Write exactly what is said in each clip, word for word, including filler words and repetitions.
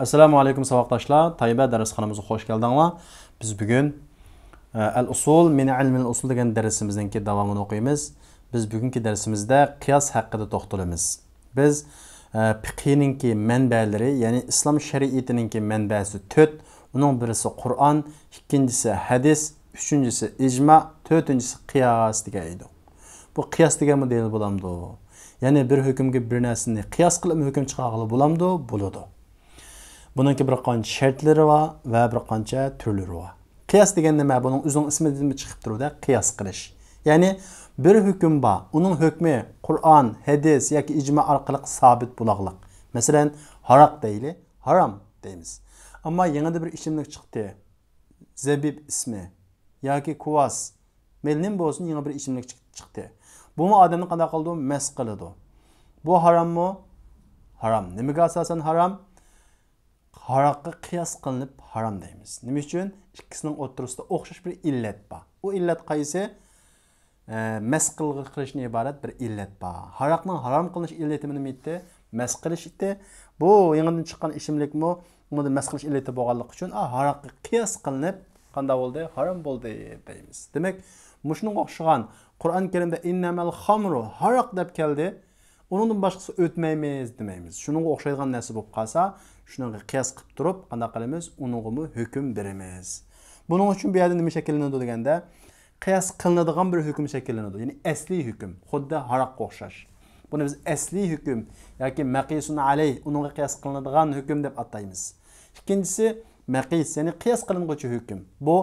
ئەسسالامۇ ئەلەيكۇم ساۋاقداشلار، تايبە دەرسخانىمىزغا خوش كەلدىڭلار. بىز بۈگۈن، ئە، ئەل ئۇسۇل مىن ئىلمىل ئۇسۇل دېگەن دەرسىمىزنىڭكى داۋامىنى ئوقۇيمىز. بىز بۈگۈنكى دەرسىمىزدە قىياس ھەققىدە توختىلىمىز. بىز، ئە، پىقھىنىڭكى مەنبەلىرى، يەنى ئىسلام شەرىئىتىنىڭكى مەنبەسى تۆت، ئۇنىڭ بىرسى قۇرئان، ئىككىنچىسى ھەدىس، ئۈچىنچىسى ئىجما، تۆتىنچىسى قىياس دېگەن ئىدۇق. بۇ قىياس دېگەنمۇ دەيلى بولامدۇ؟ يەنى بىر ھۆكۈمگە بىر نەرسىنى قىياس قىلىپمۇ ھۆكۈم چىقارغىلى بولامدۇ؟ بولىدۇ. بۇنىڭكى بىر قانچە شەرتلىرى بار ۋە بىر قانچە تۈرلىرى بار. قىياس دېگەن نېمە؟ بۇنىڭ ئۆزىنىڭ ئىسمىدىنمۇ چىقىپ تۇرىدۇ، قىياس قىلىش. يەنى بىر ھۆكۈم بار، ئۇنىڭ ھۆكمى قۇرئان، ھەدىس ياكى ئىجما ئارقىلىق سابىت بولاغلىق. مەسىلەن، ھاراق دەيلى، ھارام دەيمىز. ئەمما يېڭىدا بىر ئىچىملىك چىقتى، زەبىب ئىسمى ياكى كۇۋاس، مەيلى نېمە بولسۇن، يېڭى بىر ئىچىملىك چىق-، چىقتى. بۇمۇ ئادەمنى قانداق قىلىدۇ؟ مەست قىلىدۇ. بۇ ھاراممۇ؟ ھارام. نېمىگە ئاساسەن ھارام؟ ھاراققا قىياس قىلىنىپ ھارام دەيمىز. نېمە ئۈچۈن؟ ئىككىسىنىڭ ئوتتۇرىسىدا ئوخشاش بىر ئىللەت بار. ئۇ ئىللەت قايسى؟ ئە، مەست قىل-، قىلىشتىن ئىبارەت بىر ئىللەت بار. ھاراقنىڭ ھارام قىلىنىش ئىللىتى نېمە ئىدى؟ مەست قىلىش ئىدى. بۇ يېڭىدىن چىققان ئىچىملىكمۇ بۇنىڭدا مەست قىلىش ئىللىتى بولغانلىقى ئۈچۈن، ئا، ھاراققا قىياس قىلىنىپ قانداق بولدى؟ ھارام بولدى دەيمىز. دېمەك، مۇشۇنىڭغا ئوخشىغان قۇرئان كەرىمدە «ئىننەمەل خامرۇ»، ھاراق دەپ كەلدى. ئۇنىڭدىن باشقىسى ئۆتمەيمىز دېمەيمىز. شۇنىڭغا ئوخشايدىغان نەرسە بولۇپ قالسا، شۇنىڭغا قىياس قىلىپ تۇرۇپ قانداق قىلىمىز؟ ئۇنىڭغىمۇ ھۆكۈم بېرىمىز. بۇنىڭ ئۈچۈن بۇ يەردە نېمە شەكىللىنىدۇ دېگەندە، قىياس قىلىنىدىغان بىر ھۆكۈم شەكىللىنىدۇ. يەنى ئەسلىي ھۆكۈم، خۇددى ھاراققا ئوخشاش. بۇنى بىز ئەسلىي ھۆكۈم ياكى مەقىسۇن ئەلەيھ، ئۇنىڭغا قىياس قىلىنىدىغان ھۆكۈم دەپ ئاتايمىز. ئىككىنچىسى مەقىس، يەنى قىياس قىلىنغۇچى ھۆكۈم. بۇ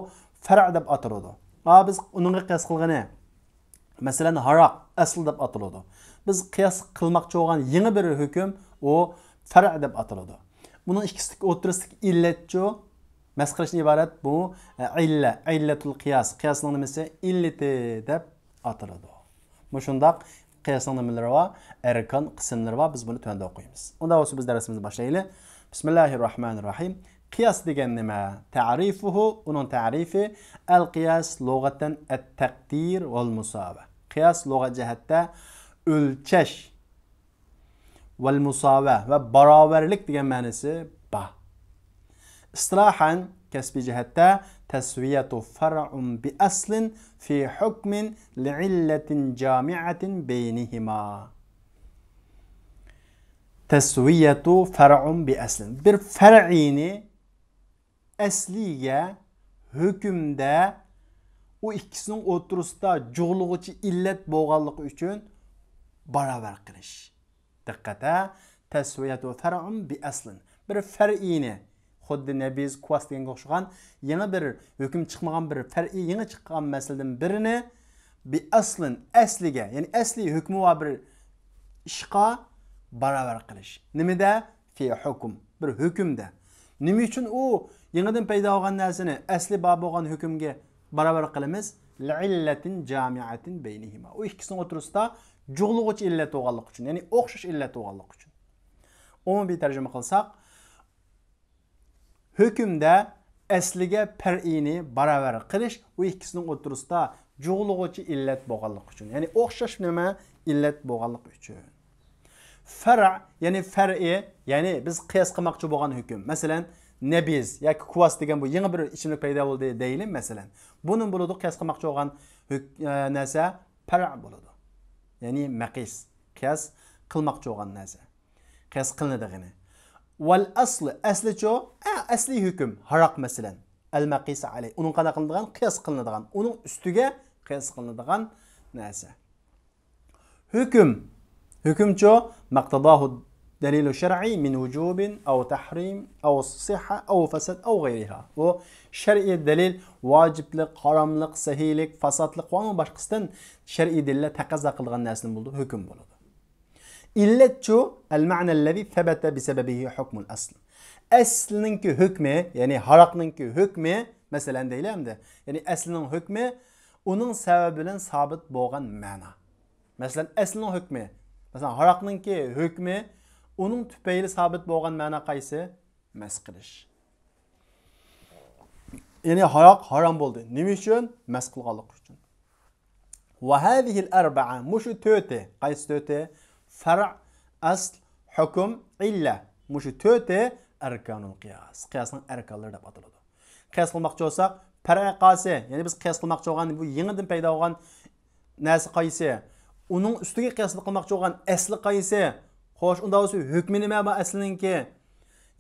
فەرئ دەپ ئاتىلىدۇ. ئا، بىز ئۇنىڭغا قىياس قىلغىنى، مەسىلەن، ھاراق ئەسل دەپ ئاتىلىدۇ. بىز قىياس قىلماقچى بولغان يېڭى بىر ھۆكۈم، ئۇ فەرئ دەپ ئاتىلىدۇ. بۇنىڭ ئىككىسى ئوتتۇرىسىدىكى ئىللەتچۇ، مەست قىلىشتىن ئىبارەت بۇ، ئە، ئىللە، ئىللەتۇل قىياس، قىياسنىڭ نېمىسى؟ ئىللىتى دەپ ئاتىلىدۇ. مۇشۇنداق قىياسنىڭ نېمىلىرى بار؟ ئەركان، قىسىملىرى بار. بىز بۇنى تۆۋەندە ئوقۇيمىز. ئۇنداق بولسا بىز دەرسىمىزنى باشلايلى. بىسمىللاھىررەھمانىررەھىم. قىياس دېگەن نېمە؟ تەرىفۇھۇ، ئۇنىڭ تەرىپى، ئەلقىياس لۇغەتەن ئەتتەقدىر ۋەلمۇساۋە. قىياس لۇغەت جەھەتتە ئۆلچەش، ۋەلمۇساۋە ۋە باراۋەرلىك دېگەن مەنىسى بار. ئىستىلاھەن، كەسپىي جەھەتتە، تەسۋىيەتۇ فەرئۇن بىئەسلىن فى ھۇكمىن لىئىللەتىن جامىئەتىن بەينىھىما. تەسۋىيەتۇ فەرئۇن بىئەسلىن. بىر فەرئىنى ئەسلىگە ھۆكۈمدە ئۇ ئىككىسىنىڭ ئوتتۇرىسىدا جۇغلىغۇچى ئىللەت بولغانلىقى ئۈچۈن باراۋەر قىلىش. دىققەت ھە، تەسۋىيەتۇ فەرئۇن بىئەسلىن. بىر فەرئىنى، خۇددى نەبىز، كۇۋاس دېگەنگە ئوخشىغان يېڭى بىر ھۆكۈم چىقمىغان بىر فەرئىي يېڭى چىققان مەسىلىدىن بىرىنى بىئەسلىن، ئەسلىگە، يەنى ئەسلىي ھۆكمى بار بىر ئىشقا باراۋەر قىلىش. نېمىدە؟ فى ھۇكم، بىر ھۆكۈمدە. نېمە ئۈچۈن ئۇ يېڭىدىن پەيدا بولغان نەرسىنى ئەسلى بار بولغان ھۆكۈمگە باراۋەر قىلىمىز؟ لىئىللەتىن جامىئەتىن بەينىھىما. ئۇ ئىككىسىنىڭ ئوتتۇرىسىدا جۇغلىغۇچى ئىللەت بولغانلىقى ئۈچۈن، يەنى ئوخشاش ئىللەت بولغانلىقى ئۈچۈن. ئومۇمىي تەرجىمە قىلساق، ھۆكۈمدە ئەسلىگە پەرئىنى باراۋەر قىلىش ئۇ ئىككىسىنىڭ ئوتتۇرىسىدا جۇغلىغۇچى ئىللەت بولغانلىقى ئۈچۈن. يەنى ئوخشاش نېمە؟ ئىللەت بولغانلىقى ئۈچۈن. فەرئ، يەنى فەرئى، يەنى بىز قىياس قىلماقچى بولغان ھۆكۈم. مەسىلەن، نەبىز ياكى كۇۋاس دېگەن بۇ يېڭى بىر ئىچىملىك پەيدا بولدى دەيلى، مەسىلەن. بۇنى بولىدۇ قىياس قىلماقچى بولغان ھۆك-، ئە، نەرسە پەرئ بولىدۇ. يەنى مەقىس، قىياس قىلماقچى بولغان نەرسە. قىياس قىلىنىدىغىنى. ۋەل ئەسلى، ئەسلىچۇ؟ ئە، ئەسلىي ھۆكۈم، ھاراق مەسىلەن. ئەل مەقىسە ئەلەيھ. ئۇنىڭغا قانداق قىلىنىدىغان؟ قىياس قىلىنىدىغان. ئۇنىڭ ئۈستىگە قىياس قىلىنىدىغان نەرسە. ھۆكۈم. ھۆكۈمچۇ؟ مەقتەزاھۇ دەلىلۇ شەرئىي مىن ۋۇجۇبىن ئەۋ تەھرىم ئەۋ سىھھە ئەۋ فەساد ئەۋ غەيرىھا. ئۇ شەرئىي دەلىل ۋاجىپلىق، ھاراملىق، سەھىيلىك، فاسادلىق ۋە ئۇنىڭ باشقىسىدىن شەرئىي دەلىللەر تەقەززا قىلىدىغان نەرسىدىن بولىدۇ، ھۆكۈم بولىدۇ. ئىللەتچۇ؟ ئەل مەنەللەزى سەبەتە بىسەبەبىھى ھۇكمۇل ئەسل. ئەسلىنىڭكى ھۆكمى، يەنى ھاراقنىڭكى ھۆكمى، مەسىلەن دەيلى ئەمدى، يەنى ئەسلىنىڭ ھۆكمى ئۇنىڭ سەۋەبى بىلەن سابىت بولغان مەنا. مەسىلەن، ئەسلىنىڭ ھۆكمى، مەسىلەن، ھاراقنىڭكى ھۆكمى ئۇنىڭ تۈپەيلى سابىت بولغان مەنا قايسى؟ مەست قىلىش. يەنى ھاراق ھارام بولدى. نېمە ئۈچۈن؟ مەست قىلغانلىقى ئۈچۈن. ۋە ھەزىھىل ئەربەئە، مۇشۇ تۆتى. قايسى تۆتى؟ فەرئ، ئەسل، ھۆكۈم، ئىللە. مۇشۇ تۆتى ئەركانۇل قىياس، قىياسنىڭ ئەركانلىرى دەپ ئاتىلىدۇ. قىياس قىلماقچى بولساق، پەرئى قاسى، يەنى بىز قىياس قىلماقچى بولغان بۇ يېڭىدىن پەيدا بولغان نەرسە قايسى؟ ئۇنىڭ ئۈستىگە قىياس قىلماقچى بولغان ئەسلى قايسى؟ خوش، ئۇنداق بولسا ھۆكمى نېمە بۇ ئەسلىنىڭكى؟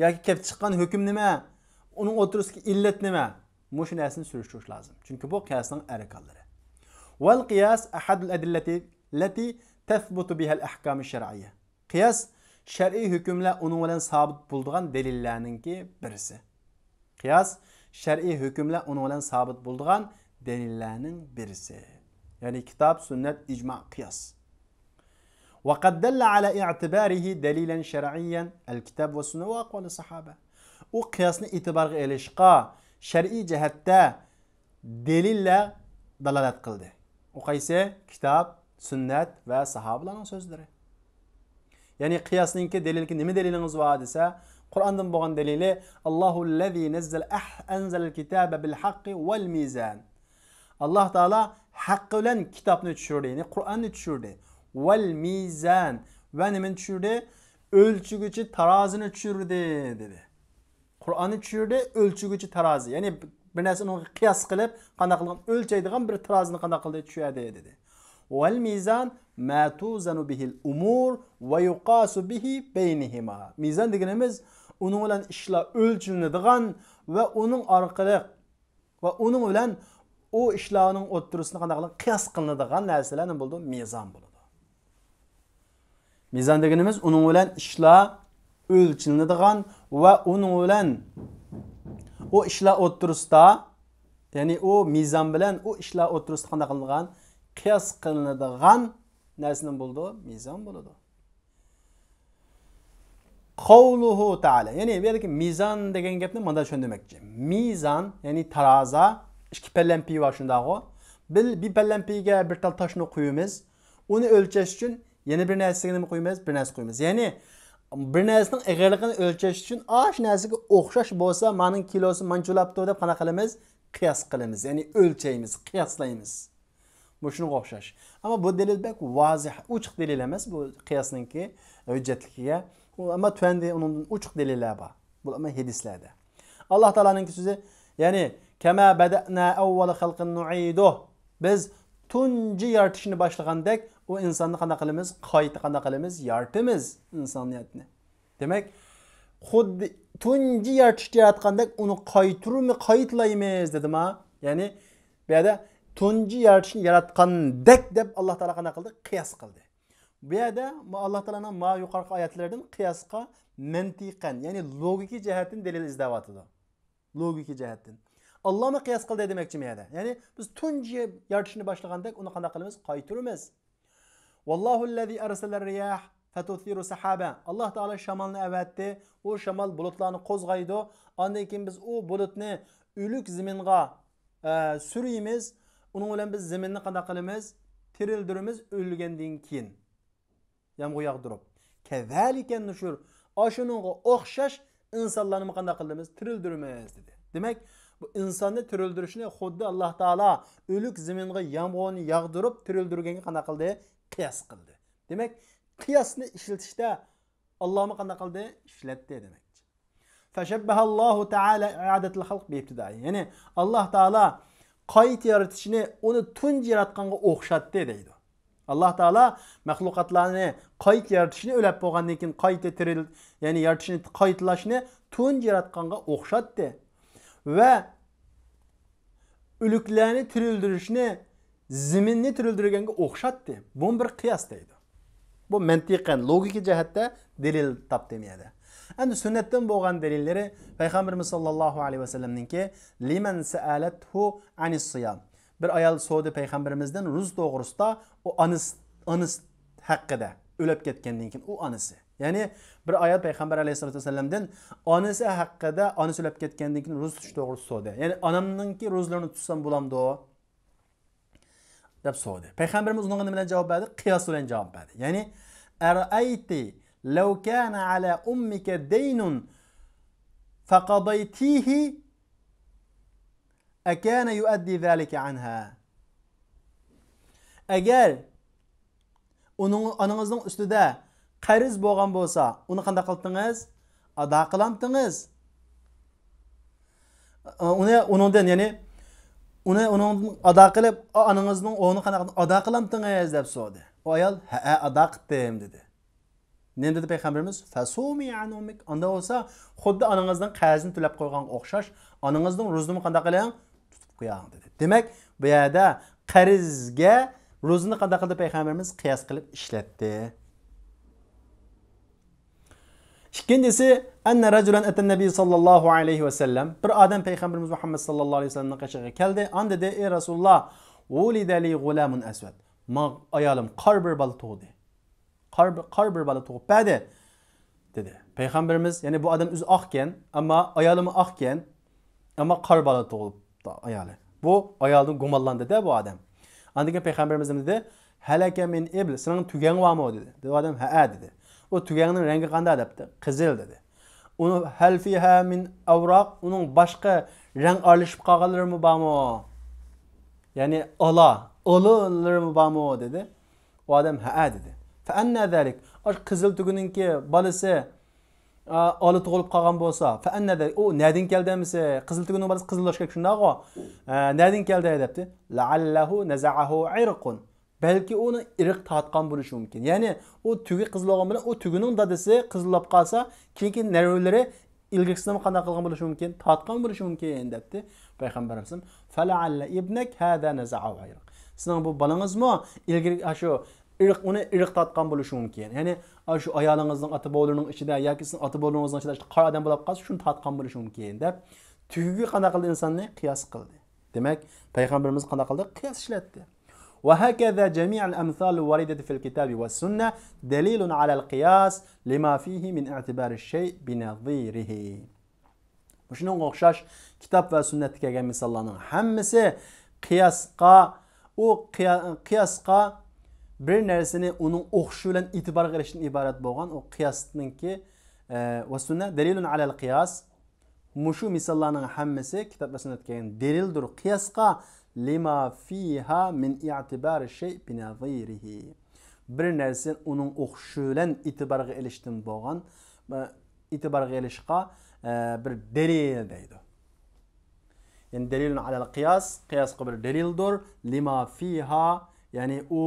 ياكى كەپ چىققان ھۆكۈم نېمە؟ ئۇنىڭ ئوتتۇرىسىدىكى ئىللەت نېمە؟ مۇشۇ نەرسىنى سۈرۈشتۈرۈش لازىم. چۈنكى بۇ قىياسنىڭ ئەركانلىرى. والقياس أحد الأدلة التي تثبت بها الأحكام الشرعية. قىياس شەرئىي ھۆكۈملەر ئۇنىڭ بىلەن سابىت بولىدىغان دەلىللەرنىڭكى بىرسى. قىياس شەرئىي ھۆكۈملەر ئۇنىڭ بىلەن سابىت بولىدىغان دەلىللەرنىڭ بىرسى. يەنى كىتاب، سۈننەت، ئىجما، قىياس. وقد دل على اعتباره دليلا شرعيا الكتاب والسنة وأقوال الصحابة. ئۇ قىياسنى ئېتىبارغا ئېلىشقا شەرئىي جەھەتتە دەلىللەر دالالەت قىلدى. ئۇ قايسى؟ كىتاب، سۈننەت ۋە ساھابىلارنىڭ سۆزلىرى. يەنى قىياسنىڭكى دەلىلكى نېمە دەلىلىڭىز بار دېسە، قۇرئاندىن بولغان دەلىلى، الله الذي نزل أح-، أنزل الكتاب بالحق والميزان. ئاللاھ تائالا ھەققى بىلەن كىتابنى چۈشۈردى، يەنى قۇرئاننى چۈشۈردى. والميزان، ۋە نېمىنى چۈشۈردى؟ ئۆلچىگۈچى تارازىنى چۈشۈردى، دېدى. قۇرئاننى چۈشۈردى، ئۆلچىگۈچى تارازى. يەنى بىر نەرسىنى ئۇنىڭغا قىياس قىلىپ، قانداق قىلغان ئۆلچەيدىغان بىر تارازىنى قانداق قىلدى؟ چۈشۈردى، دېدى. والميزان ما توزن به الأمور ويقاس به بينهما. مىزان دېگىنىمىز ئۇنىڭ بىلەن ئىشلار ئۆلچىلىنىدىغان ۋە ئۇنىڭ ئارقىلىق ۋە ئۇنىڭ بىلەن ئۇ ئىشلارنىڭ ئوتتۇرىسىدا قانداق قىلىدۇ؟ قىياس قىلىنىدىغان نەرسىلەر نېمە بولىدۇ؟ مىزان بولىدۇ. مىزان دېگىنىمىز ئۇنىڭ بىلەن ئىشلار ئۆلچىلىنىدىغان ۋە ئۇنىڭ بىلەن ئۇ ئىشلار ئوتتۇرىسىدا، يەنى ئۇ مىزان بىلەن ئۇ ئىشلار ئوتتۇرىسىدا قانداق قىلىنىدىغان؟ قىياس قىلىنىدىغان نەرسە نېمە بولىدۇ؟ مىزان بولىدۇ. قەۋلۇھۇ تەئالە. يەنى بۇ يەردىكى مىزان دېگەن گەپنى مۇنداق چۈشەندۈرمەكچى. مىزان، يەنى تارازا، ئىككى پەلەمپىيى بار شۇنداقغۇ. بىر، بىر پەلەمپىيىگە بىر تال تاشنى قويىمىز. ئۇنى ئۆلچەش ئۈچۈن يەنە بىر نەرسىگە نېمە قويىمىز؟ بىر نەرسە قويىمىز. يەنى بىر نەرسىنىڭ ئېغىرلىقىنى ئۆلچەش ئۈچۈن ئاشۇ نەرسىگە ئوخشاش بولسا، مانىڭ كىلوسى مانچە بولاپتۇ دەپ قانداق قىلىمىز؟ قىياس قىلىمىز. يەنى ئۆلچەيمىز، قىياسلايمىز. مۇشۇنىڭغا ئوخشاش. ئەمما بۇ دەلىل بەك ۋازىھ، ئوچۇق دەلىل ئەمەس بۇ قىياسنىڭكى ھۆججەتلىكىگە. ئۇ، ئەمما تۆۋەندە ئۇنىڭدىن ئوچۇق دەلىللەر بار. بۇ ئەمما ھەدىسلەردە. ئاللاھ تائالانىڭكى سۆزى، يەنى، كما بدأنا أول خلق نعيده. بىز تۇنجى يارىتىشنى باشلىغاندەك، ئۇ ئىنساننى قانداق قىلىمىز؟ قايتا قانداق قىلىمىز؟ يارىتىمىز ئىنسانىيەتنى. دېمەك، خۇددى تۇنجى يارىتىشتا ياراتقاندەك ئۇنى قايتۇرمى-، قايتىلايمىز دېدىما؟ يەنى، بۇ يەردە تۇنجى يارىتىشنى ياراتقاندەك دەپ ئاللاھ تائالا قانداق قىلدى؟ قىياس قىلدى. بۇ يەردە مۇ-، ئاللاھ تائالانىڭ ما يۇقىرىقى ئايەتلىرىدىن قىياسقا مەنتىقەن، يەنى لوگىكا جەھەتتىن دەلىل ئىزدەۋاتىدۇ. لوگىكا جەھەتتىن. ئاللاھمۇ قىياس قىلدى دېمەكچىمۇ يەردە؟ يەنى بىز تۇنجى يارىتىشنى باشلىغاندەك ئۇنى قانداق قىلىمىز؟ قايتۇرىمىز. والله الذي أرسل الرياح فتثير سحابا. ئاللاھ تائالا شامالنى ئەۋەتتى. ئۇ شامال بۇلۇتلارنى قوزغايدۇ. ئاندىن كېيىن بىز ئۇ بۇلۇتنى ئۆلۈك زېمىنغا، ئە، سۈرىمىز. ئۇنىڭ بىلەن بىز زېمىننى قانداق قىلىمىز؟ تىرىلدۈرىمىز ئۆلگەندىن كېيىن. يامغۇر ياغدۇرۇپ. كذلك النشور. ئاشۇنىڭغا ئوخشاش ئىنسانلارنىمۇ قانداق قىلىمىز؟ تىرىلدۈرىمىز، دېدى. دېمەك، بۇ ئىنساننى تىرىلدۈرۈشنى خۇددى ئاللاھ تائالا ئۆلۈك زېمىنغا يامغۇرنى ياغدۇرۇپ تىرىلدۈرگەنگە قانداق قىلدى؟ قىياس قىلدى. دېمەك، قىياسنى ئىشلىتىشتە ئاللاھمۇ قانداق قىلدى؟ ئىشلەتتى دېمەكچى. فشبه الله تعالى إعادة الخلق بابتدائه. يەنى ئاللاھ تائالا قايتا يارىتىشنى ئۇنى تۇنجى ياراتقانغا ئوخشاتتى دەيدۇ. ئاللاھ تائالا مەخلۇقاتلارنى قايتا يارىتىشنى، ئۆلۈپ بولغاندىن كېيىن قايتا تىرىل-، يەنى يارىتىشنى، قايتىلاشنى تۇنجى ياراتقانغا ئوخشاتتى. ۋە ئۆلۈكلەرنى تىرىلدۈرۈشنى زېمىننى تىرىلدۈرگەنگە ئوخشاتتى. بۇمۇ بىر قىياس دەيدۇ. بۇ مەنتىقەن، لوگىكا جەھەتتە دەلىل تاپتى مۇ يەردە. ئەمدى سۈننەتتىن بولغان دەلىللىرى پەيغەمبىرىمىز ساللاللاھۇ ئەلەيھى ۋەسەللەمنىڭكى، لمن سألته عن الصيام. بىر ئايال سورىدى پەيغەمبىرىمىزدىن روزا توغرىسىدا، ئۇ ئانىسى، ئانىسى ھەققىدە، ئۆلۈپ كەتكەندىن كېيىن ئۇ ئانىسى. يەنى بىر ئايال پەيغەمبەر ئەلەيھىسسالاتۇ ۋەسسالامدىن ئانىسى ھەققىدە، ئانىسى ئۆلۈپ كەتكەندىن كېيىن روزا تۇتۇش توغرىسىدا سورىدى. يەنى ئانامنىڭكى روزىلىرىنى تۇتسام بولامدۇ؟ دەپ سورىدى. پەيغەمبىرىمىز ئۇنىڭغا نېمە بىلەن جاۋاب بەردى؟ قىياس بىلەن جاۋاب بەردى. يەنى، أرأيت لو كان على أمك دين فقضيته أكان يؤدي ذلك عنها؟ ئەگەر ئۇنىڭ، ئانىڭىزنىڭ ئۈستىدە قەرز بولغان بولسا، ئۇنى قانداق قىلتىڭىز؟ ئادا قىلامتىڭىز؟ ئۇنى ئۇنىڭدىن، يەنى ئۇنى ئۇنىڭدىن ئادا قىلىپ، ئانىڭىزنىڭ ئورنىنى قانداق ئادا قىلامتىڭىز دەپ سورىدى. ئۇ ئايال، ھەئە، ئادا قىپتىم دېدى. نېمە دېدى پەيغەمبىرىمىز؟ فەسۇمى ئەن ئۇممىك. ئاندا بولسا خۇددى ئانىڭىزنىڭ قەرزىنى تۆلەپ قويغانغا ئوخشاش، ئانىڭىزنىڭ روزىنىمۇ قانداق قىلىڭ؟ تۇتۇپ قويۇڭ دېدى. دېمەك، بۇ يەردە قەرزگە روزىنى قانداق قىلدى پەيغەمبىرىمىز؟ قىياس قىلىپ ئىشلەتتى. ئىككىنچىسى، ئەننە رەجۇلەن ئەتەن نەبىي ساللاللاھۇ ئەلەيھى ۋەسەللەم، بىر ئادەم پەيغەمبىرىمىز مۇھەممەد ساللاللاھۇ ئەلەيھى ۋەسەللەمنىڭ قېشىغا كەلدى. ئان دېدى، ئەي رەسۇلۇللاھ، ۋۇلىدە لى غۇلامۇن ئەسۋەد، ماڭا ئايالىم قارا بىر بالا تۇغدى. قارا، قارا بىر بالا تۇغۇپ بەردى، دېدى. پەيغەمبىرىمىز، يەنى بۇ ئادەم ئۆزى ئاقكەن، ئەمما ئايالىمۇ ئاقكەن، ئەمما قارا بالا تۇغۇپتۇ ئايالى. بۇ ئايالدىن گۇمانلاندى-دە بۇ ئادەم. ئاندىن كېيىن پەيغەمبىرىمىز نېمە دېدى؟ ھەلەكە مىن ئىبل، سېنىڭ تۆگەڭ بارمۇ؟ دېدى. دېدى ئادەم، ھەئە، دېدى. ئۇ تۆگەڭنىڭ رەڭگى قانداق؟ دەپتۇ. قىزىل، دېدى. ئۇنى ھەل فىھا مىن ئەۋراق، ئۇنىڭ باشقا رەڭ ئارىلىشىپ قالغانلىرىمۇ بارمۇ؟ يەنى ئالا، ئالىلىرىمۇ بارمۇ؟ دېدى. ئۇ ئادەم ھەئە دېدى. فەئەننە زەلىك، ئاشۇ قىزىل تۆگىنىڭكى بالىسى، ئا، ئالا تۇغۇلۇپ قالغان بولسا، فەئەننە زەلىك، ئۇ نەدىن كەلدى ئەمىسە؟ قىزىل تۆگىنىڭ بالىسى قىزىللاشقا شۇنداقغۇ؟ ئە، نەدىن كەلدى دەپتۇ. لەئەللەھۇ نەزەئەھۇ ئىرقۇن. بەلكى ئۇنى ئىرق تارتقان بولۇشى مۇمكىن. يەنى ئۇ تۆگە قىزىل بولغان بىلەن ئۇ تۆگىنىڭ دادىسى قىزىللاپ قالسا، كېيىنكى نەۋرىلىرى ئىلگىرىكىسىنىمۇ قانداق قىلغان بولۇشى مۇمكىن؟ تارتقان بولۇشى مۇمكىن، دەپتۇ پەيغەمبەر ئەلەيھىسسالام. فەلەئەللە ئىبنەك ھازا نەزەئەھۇ ئىرق. سېنىڭ بۇ بالىڭىزمۇ ئىلگىرى، شۇ ئىرق، ئۇنى ئىرق تارتقان بولۇشى مۇمكىن. يەنى، شۇ ئايالىڭىزنىڭ ئاتا-بوۋىلىرىنىڭ ئىچىدە ياكى سىزنىڭ ئاتا-بوۋىلىرىڭىزنىڭ ئىچىدە قارا ئادەم بولۇپ قالسا، شۇنى تارتقان بولۇشى مۇمكىن، دەپ تۆگىگە قانداق قىلدى؟ ئىنساننى قىياس قىلدى. دېمەك، پەيغەمبىرىمىز قانداق قىلدى؟ قىياس ئىشلەتتى. وهكذا جميع الأمثال الواردة في الكتاب والسنة دليل على القياس لما فيه من اعتبار الشيء بنظيره. مۇشۇنىڭغا ئوخشاش كىتاب ۋە سۈننەتتە كەلگەن مىساللارنىڭ ھەممىسى قىياسقا، ئۇ قىيا-، قىياسقا بىر نەرسىنى ئۇنىڭ ئوخشىشى بىلەن ئېتىبارغا ئېلىشتىن ئىبارەت بولغان ئۇ قىياسنىڭكى، ئە، ۋە سۈننە دەلىلۇن ئەلەل قىياس. مۇشۇ مىساللارنىڭ ھەممىسى كىتاب ۋە سۈننەتتە كەلگەن دەلىلدۇر قىياسقا، لىما فىھا مىن ئىئتىبارى شەي بىنەزىرىھى. بىر نەرسە ئۇنىڭ ئوخشىشى بىلەن ئېتىبارغا ئېلىشتىن بولغان، ئە، ئېتىبارغا ئېلىشقا، ئە، بىر دەلىل دەيدۇ. يەنى دەلىلۇن ئەلەل قىياس، قىياسقا بىر دەلىلدۇر. لىما فىھا، يەنى ئۇ،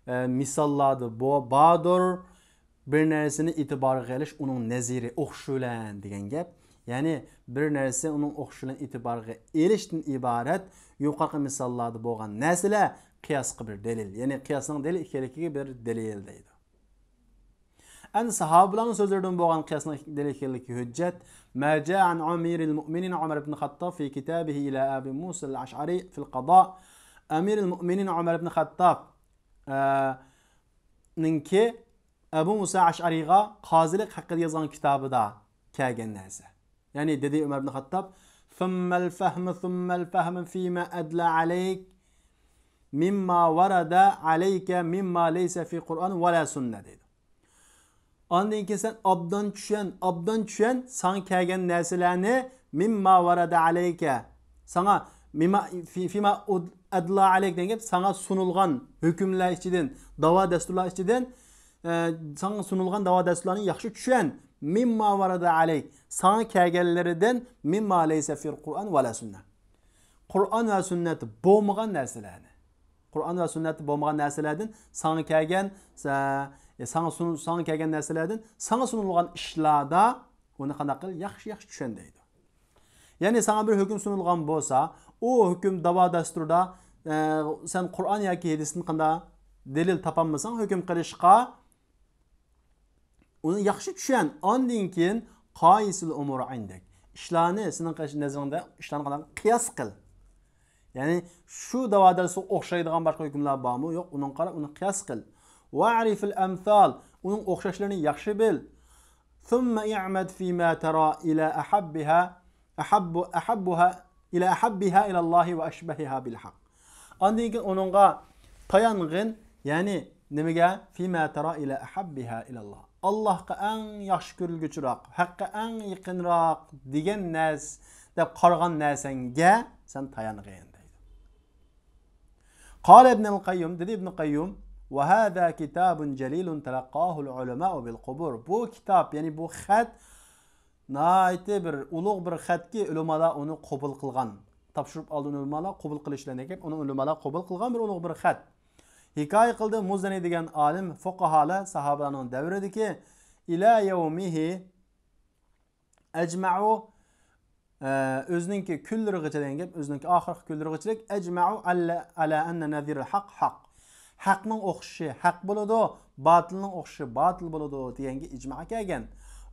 ئە، مىساللاردا بو-، باردۇر. بىر نەرسىنى ئېتىبارغا ئېلىش ئۇنىڭ نەزىرى، ئوخشىشى بىلەن دېگەن گەپ. يەنى بىر نەرسە ئۇنىڭ ئوخشىشى بىلەن ئېتىبارغا ئېلىشتىن ئىبارەت يۇقىرىقى مىساللاردا بولغان نەرسىلەر قىياسقا بىر دەلىل. يەنى قىياسنىڭ دەلىل ئىكەنلىكىگە بىر دەلىل دەيدۇ. ئەمدى ساھابىلارنىڭ سۆزلىرىدىن بولغان قىياسنىڭ دەلىل ئىكەنلىكى ھۆججەت. ما جاء عن أمير المؤمنين عمر بن الخطاب في كتابه إلى أبي موسى الأشعري في القضاء. ئەمىرۇل مۆمىنىن ئۆمەر ئىبن خەتتاب، ئە، نىڭكى ئەبۇ مۇسا ئەشئەرىغا قازىلىق ھەققىدە يازغان كىتابىدا كەلگەن نەرسە. يەنى دېدى ئۆمەر ئىبن خەتتاب، ثم الفهم، ثم الفهم فيما أدلى عليك مما ورد عليك مما ليس في قرآن ولا سنة دەيدۇ. ئاندىن كېيىن سەن ئابدان چۈشەن، ئابدان چۈشەن، ساڭا كەلگەن نەرسىلەرنى مىمما ۋەرەدە ئەلەيكە. ساڭا مىما، في، فيما أد-، أدلى عليك دېگەن گەپ، ساڭا سۇنۇلغان ھۆكۈملەر ئىچىدىن، داۋا دەستۇرلار ئىچىدىن، ئە، ساڭا سۇنۇلغان داۋا دەستۇرلارنى ياخشى چۈشەن. مىمما ۋەرەدە ئەلەيك. ساڭا كەلگەنلىرىدىن مىمما لەيسە فىل قۇرئان ۋەلا سۈننە. قۇرئان ۋە سۈننەتتە بولمىغان نەرسىلەرنى. قۇرئان ۋە سۈننەتتە بولمىغان نەرسىلەردىن ساڭا كەلگەن، سە-، ساڭا سۇن-، ساڭا كەلگەن نەرسىلەردىن ساڭا سۇنۇلغان ئىشلاردا ئۇنى قانداق قىل؟ ياخشى، ياخشى چۈشەن دەيدۇ. يەنى ساڭا بىر ھۆكۈم سۇنۇلغان بولسا، ئۇ ھۆكۈم داۋا دەستۇردا، ئە، سەن قۇرئان ياكى ھەدىستىن قانداق دەلىل تاپالمىساڭ ھۆكۈم قىلىشقا، ئۇنى ياخشى چۈشەن، ئاندىن كېيىن قايسىل ئۇمۇر ئىندەك. ئىشلارنى، سېنىڭ قېش-، نەزىرىڭدە ئىشلارنى قانداق قىياس قىل. يەنى شۇ داۋا دەرسىگە ئوخشايدىغان باشقا ھۆكۈملەر بارمۇ؟ يوق، ئۇنىڭغا قارا، ئۇنى قىياس قىل. ۋەئرىفىل ئەمسال، ئۇنىڭ ئوخشاشلىرىنى ياخشى بىل. ثم اعمد فيما ترى إلى أحبها، أحب، أحبها، إلى أحبها إلى الله وأشبهها بالحق. ئاندىن كېيىن ئۇنىڭغا تايانغىن، يەنى نېمىگە؟ فيما ترى إلى أحبها إلى الله. ئاللاھقا ئەڭ ياخشى كۆرۈلگۈچىراق، ھەققە ئەڭ يېقىنراق دېگەن نەرسە دەپ قارىغان نەرسەڭگە سەن تايانغىن دەيدۇ. قال ابن القيم، دېدى ئىبن قەييۇم، وهذا كتاب جليل تلقاه العلماء بالقبور. بۇ كىتاب، يەنى بۇ خەت ناھايىتى بىر ئۇلۇغ بىر خەتكى، ئۆلىمالار ئۇنى قوبۇل قىلغان. تاپشۇرۇپ ئالدى ئۇلىمالار قوبۇل قىلىشلىرىنى دەپ، ئۇنى ئۇلىمالار قوبۇل قىلغان بىر ئۇلۇغ بىر خەت. ھېكايە قىلدى مۇزەنى دېگەن ئالىم، فۇقاھالار ساھابىلارنىڭ دەۋرىدىكى، ئىلە يەۋمىھى ئەجمەئۇ، ئە، ئۆزىنىڭكى كۈنلىرىغىچە دېگەن گەپ، ئۆزىنىڭكى ئاخىرقى كۈنلىرىغىچىلىك، ئەجمەئۇ ئەللە، ئەلە ئەننە نەزىرەل ھەق ھەق. ھەقنىڭ ئوخشىشى ھەق بولىدۇ، باتىلنىڭ ئوخشىشى باتىل بولىدۇ دېگەنگە ئىجمائا كەلگەن.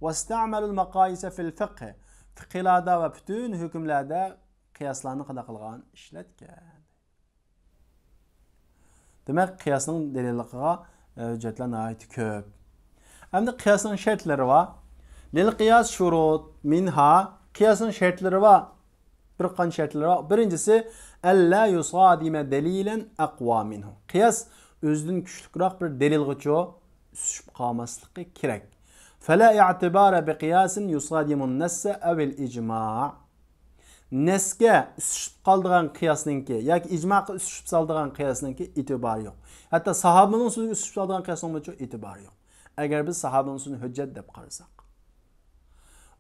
ۋەستەمەلۇل مەقايىسە فىل فىقھى. فىقھىلاردا ۋە پۈتۈن ھۆكۈملەردە قىياسلارنى قانداق قىلغان؟ ئىشلەتكەن. دېمەك، قىياسنىڭ دەلىللىقىغا، ئە، ھۆججەتلەر ناھايىتى كۆپ. ئەمدى قىياسنىڭ شەرتلىرى بار. لىل قىياس شۇرۇت مىنھا، قىياسنىڭ شەرتلىرى بار. بىر قانچە شەرتلىرى بار. بىرىنچىسى، ئەللا يۇسادىمە دەلىلەن ئەقۋا مىنھۇ. قىياس ئۆزىدىن كۈچلۈكرەك بىر دەلىلغىچۇ ئۈسۈشۈپ قالماسلىقى كېرەك. فەلا ئىئتىبارە بىقىياسىن يۇسادىمۇن نەسسە ئەۋىل ئىجما. نەسكە ئۈسۈشۈپ قالىدىغان قىياسنىڭكى ياكى ئىجماغا ئۈسۈشۈپ سالىدىغان قىياسنىڭكى ئېتىبارى يوق. ھەتتا ساھابىنىڭ سۆزىگە ئۈسۈشۈپ سالىدىغان قىياسنىڭمۇچۇ ئېتىبارى يوق. ئەگەر بىز ساھابىنىڭ سۆزىنى ھۆججەت دەپ قارىساق.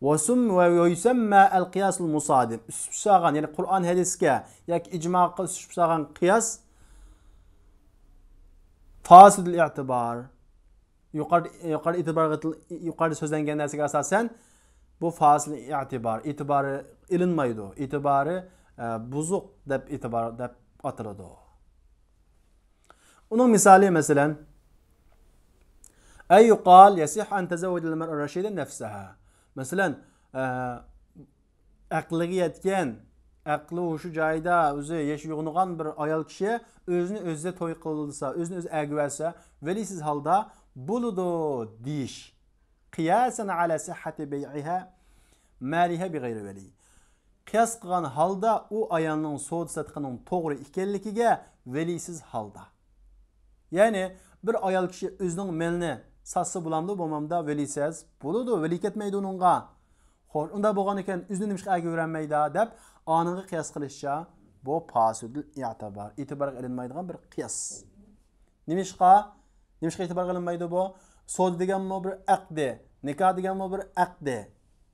ۋەسۇم ۋە يۇسەممە ئەل قىياسۇل مۇسادىم. ئۈسۈشۈپ سالغان، يەنى قۇرئان ھەدىسكە ياكى ئىجماغا ئۈسۈشۈپ سالغان قىياس فاسىدۇل ئېتىبار. يۇقىرىدا، يۇقىرىدا ئېتىبارغا، يۇقىرىدا سۆزلەنگەن نەرسىگە ئاساسەن، بۇ فاسىل ئېتىبار، ئېتىبارى ئېلىنمايدۇ، ئېتىبارى، ئە، بۇزۇق دەپ ئېتىبار دەپ ئاتىلىدۇ. ئۇنىڭ مىسالى، مەسىلەن، ئەي يۇقال يەسىھ ئەن تەزەۋۋەجەل مەرئە رەشىدە نەفسەھە. مەسىلەن، ئە، ئەقلىگە يەتكەن، ئەقلى ھوشى جايىدا، ئۆزى يېشى يوغىنىغان بىر ئايال كىشى ئۆزىنى ئۆزى توي قىلدۇرسا، ئۆزىنى ئۆزى ئەگىۋەرسە، ۋەلىسىز ھالدا بولىدۇ دېيىش. قىياسەن ئەلا سىھھەتى بەيئىھە مالىھە بىغەيرى ۋەلىي. قىياس قىلغان ھالدا ئۇ ئايالنىڭ سودا سېتىقىنىڭ توغرا ئىكەنلىكىگە ۋەلىسىز ھالدا. يەنى بىر ئايال كىشى ئۆزىنىڭ مېلىنى ساتسا بولامدۇ، بولمامدا ۋەلىسىز؟ بولىدۇ، ۋەلىي كەتمەيدۇ ئۇنىڭغا. خوش، ئۇنداق بولغان ئىكەن، ئۆزىنى نېمىشقا ئەگىۋەرمەيدۇ دەپ، ئانىڭغا قىياس قىلىشچە، بۇ پاسىدۇل ئېتىبار، ئېتىبارغا ئېلىنمايدىغان بىر قىياس. نېمىشقا؟ نېمىشقا ئېتىبارغا ئېلىنمايدۇ بۇ؟ سودا دېگەنمۇ بىر ئەقدى، نىكاھ دېگەنمۇ بىر ئەقدى.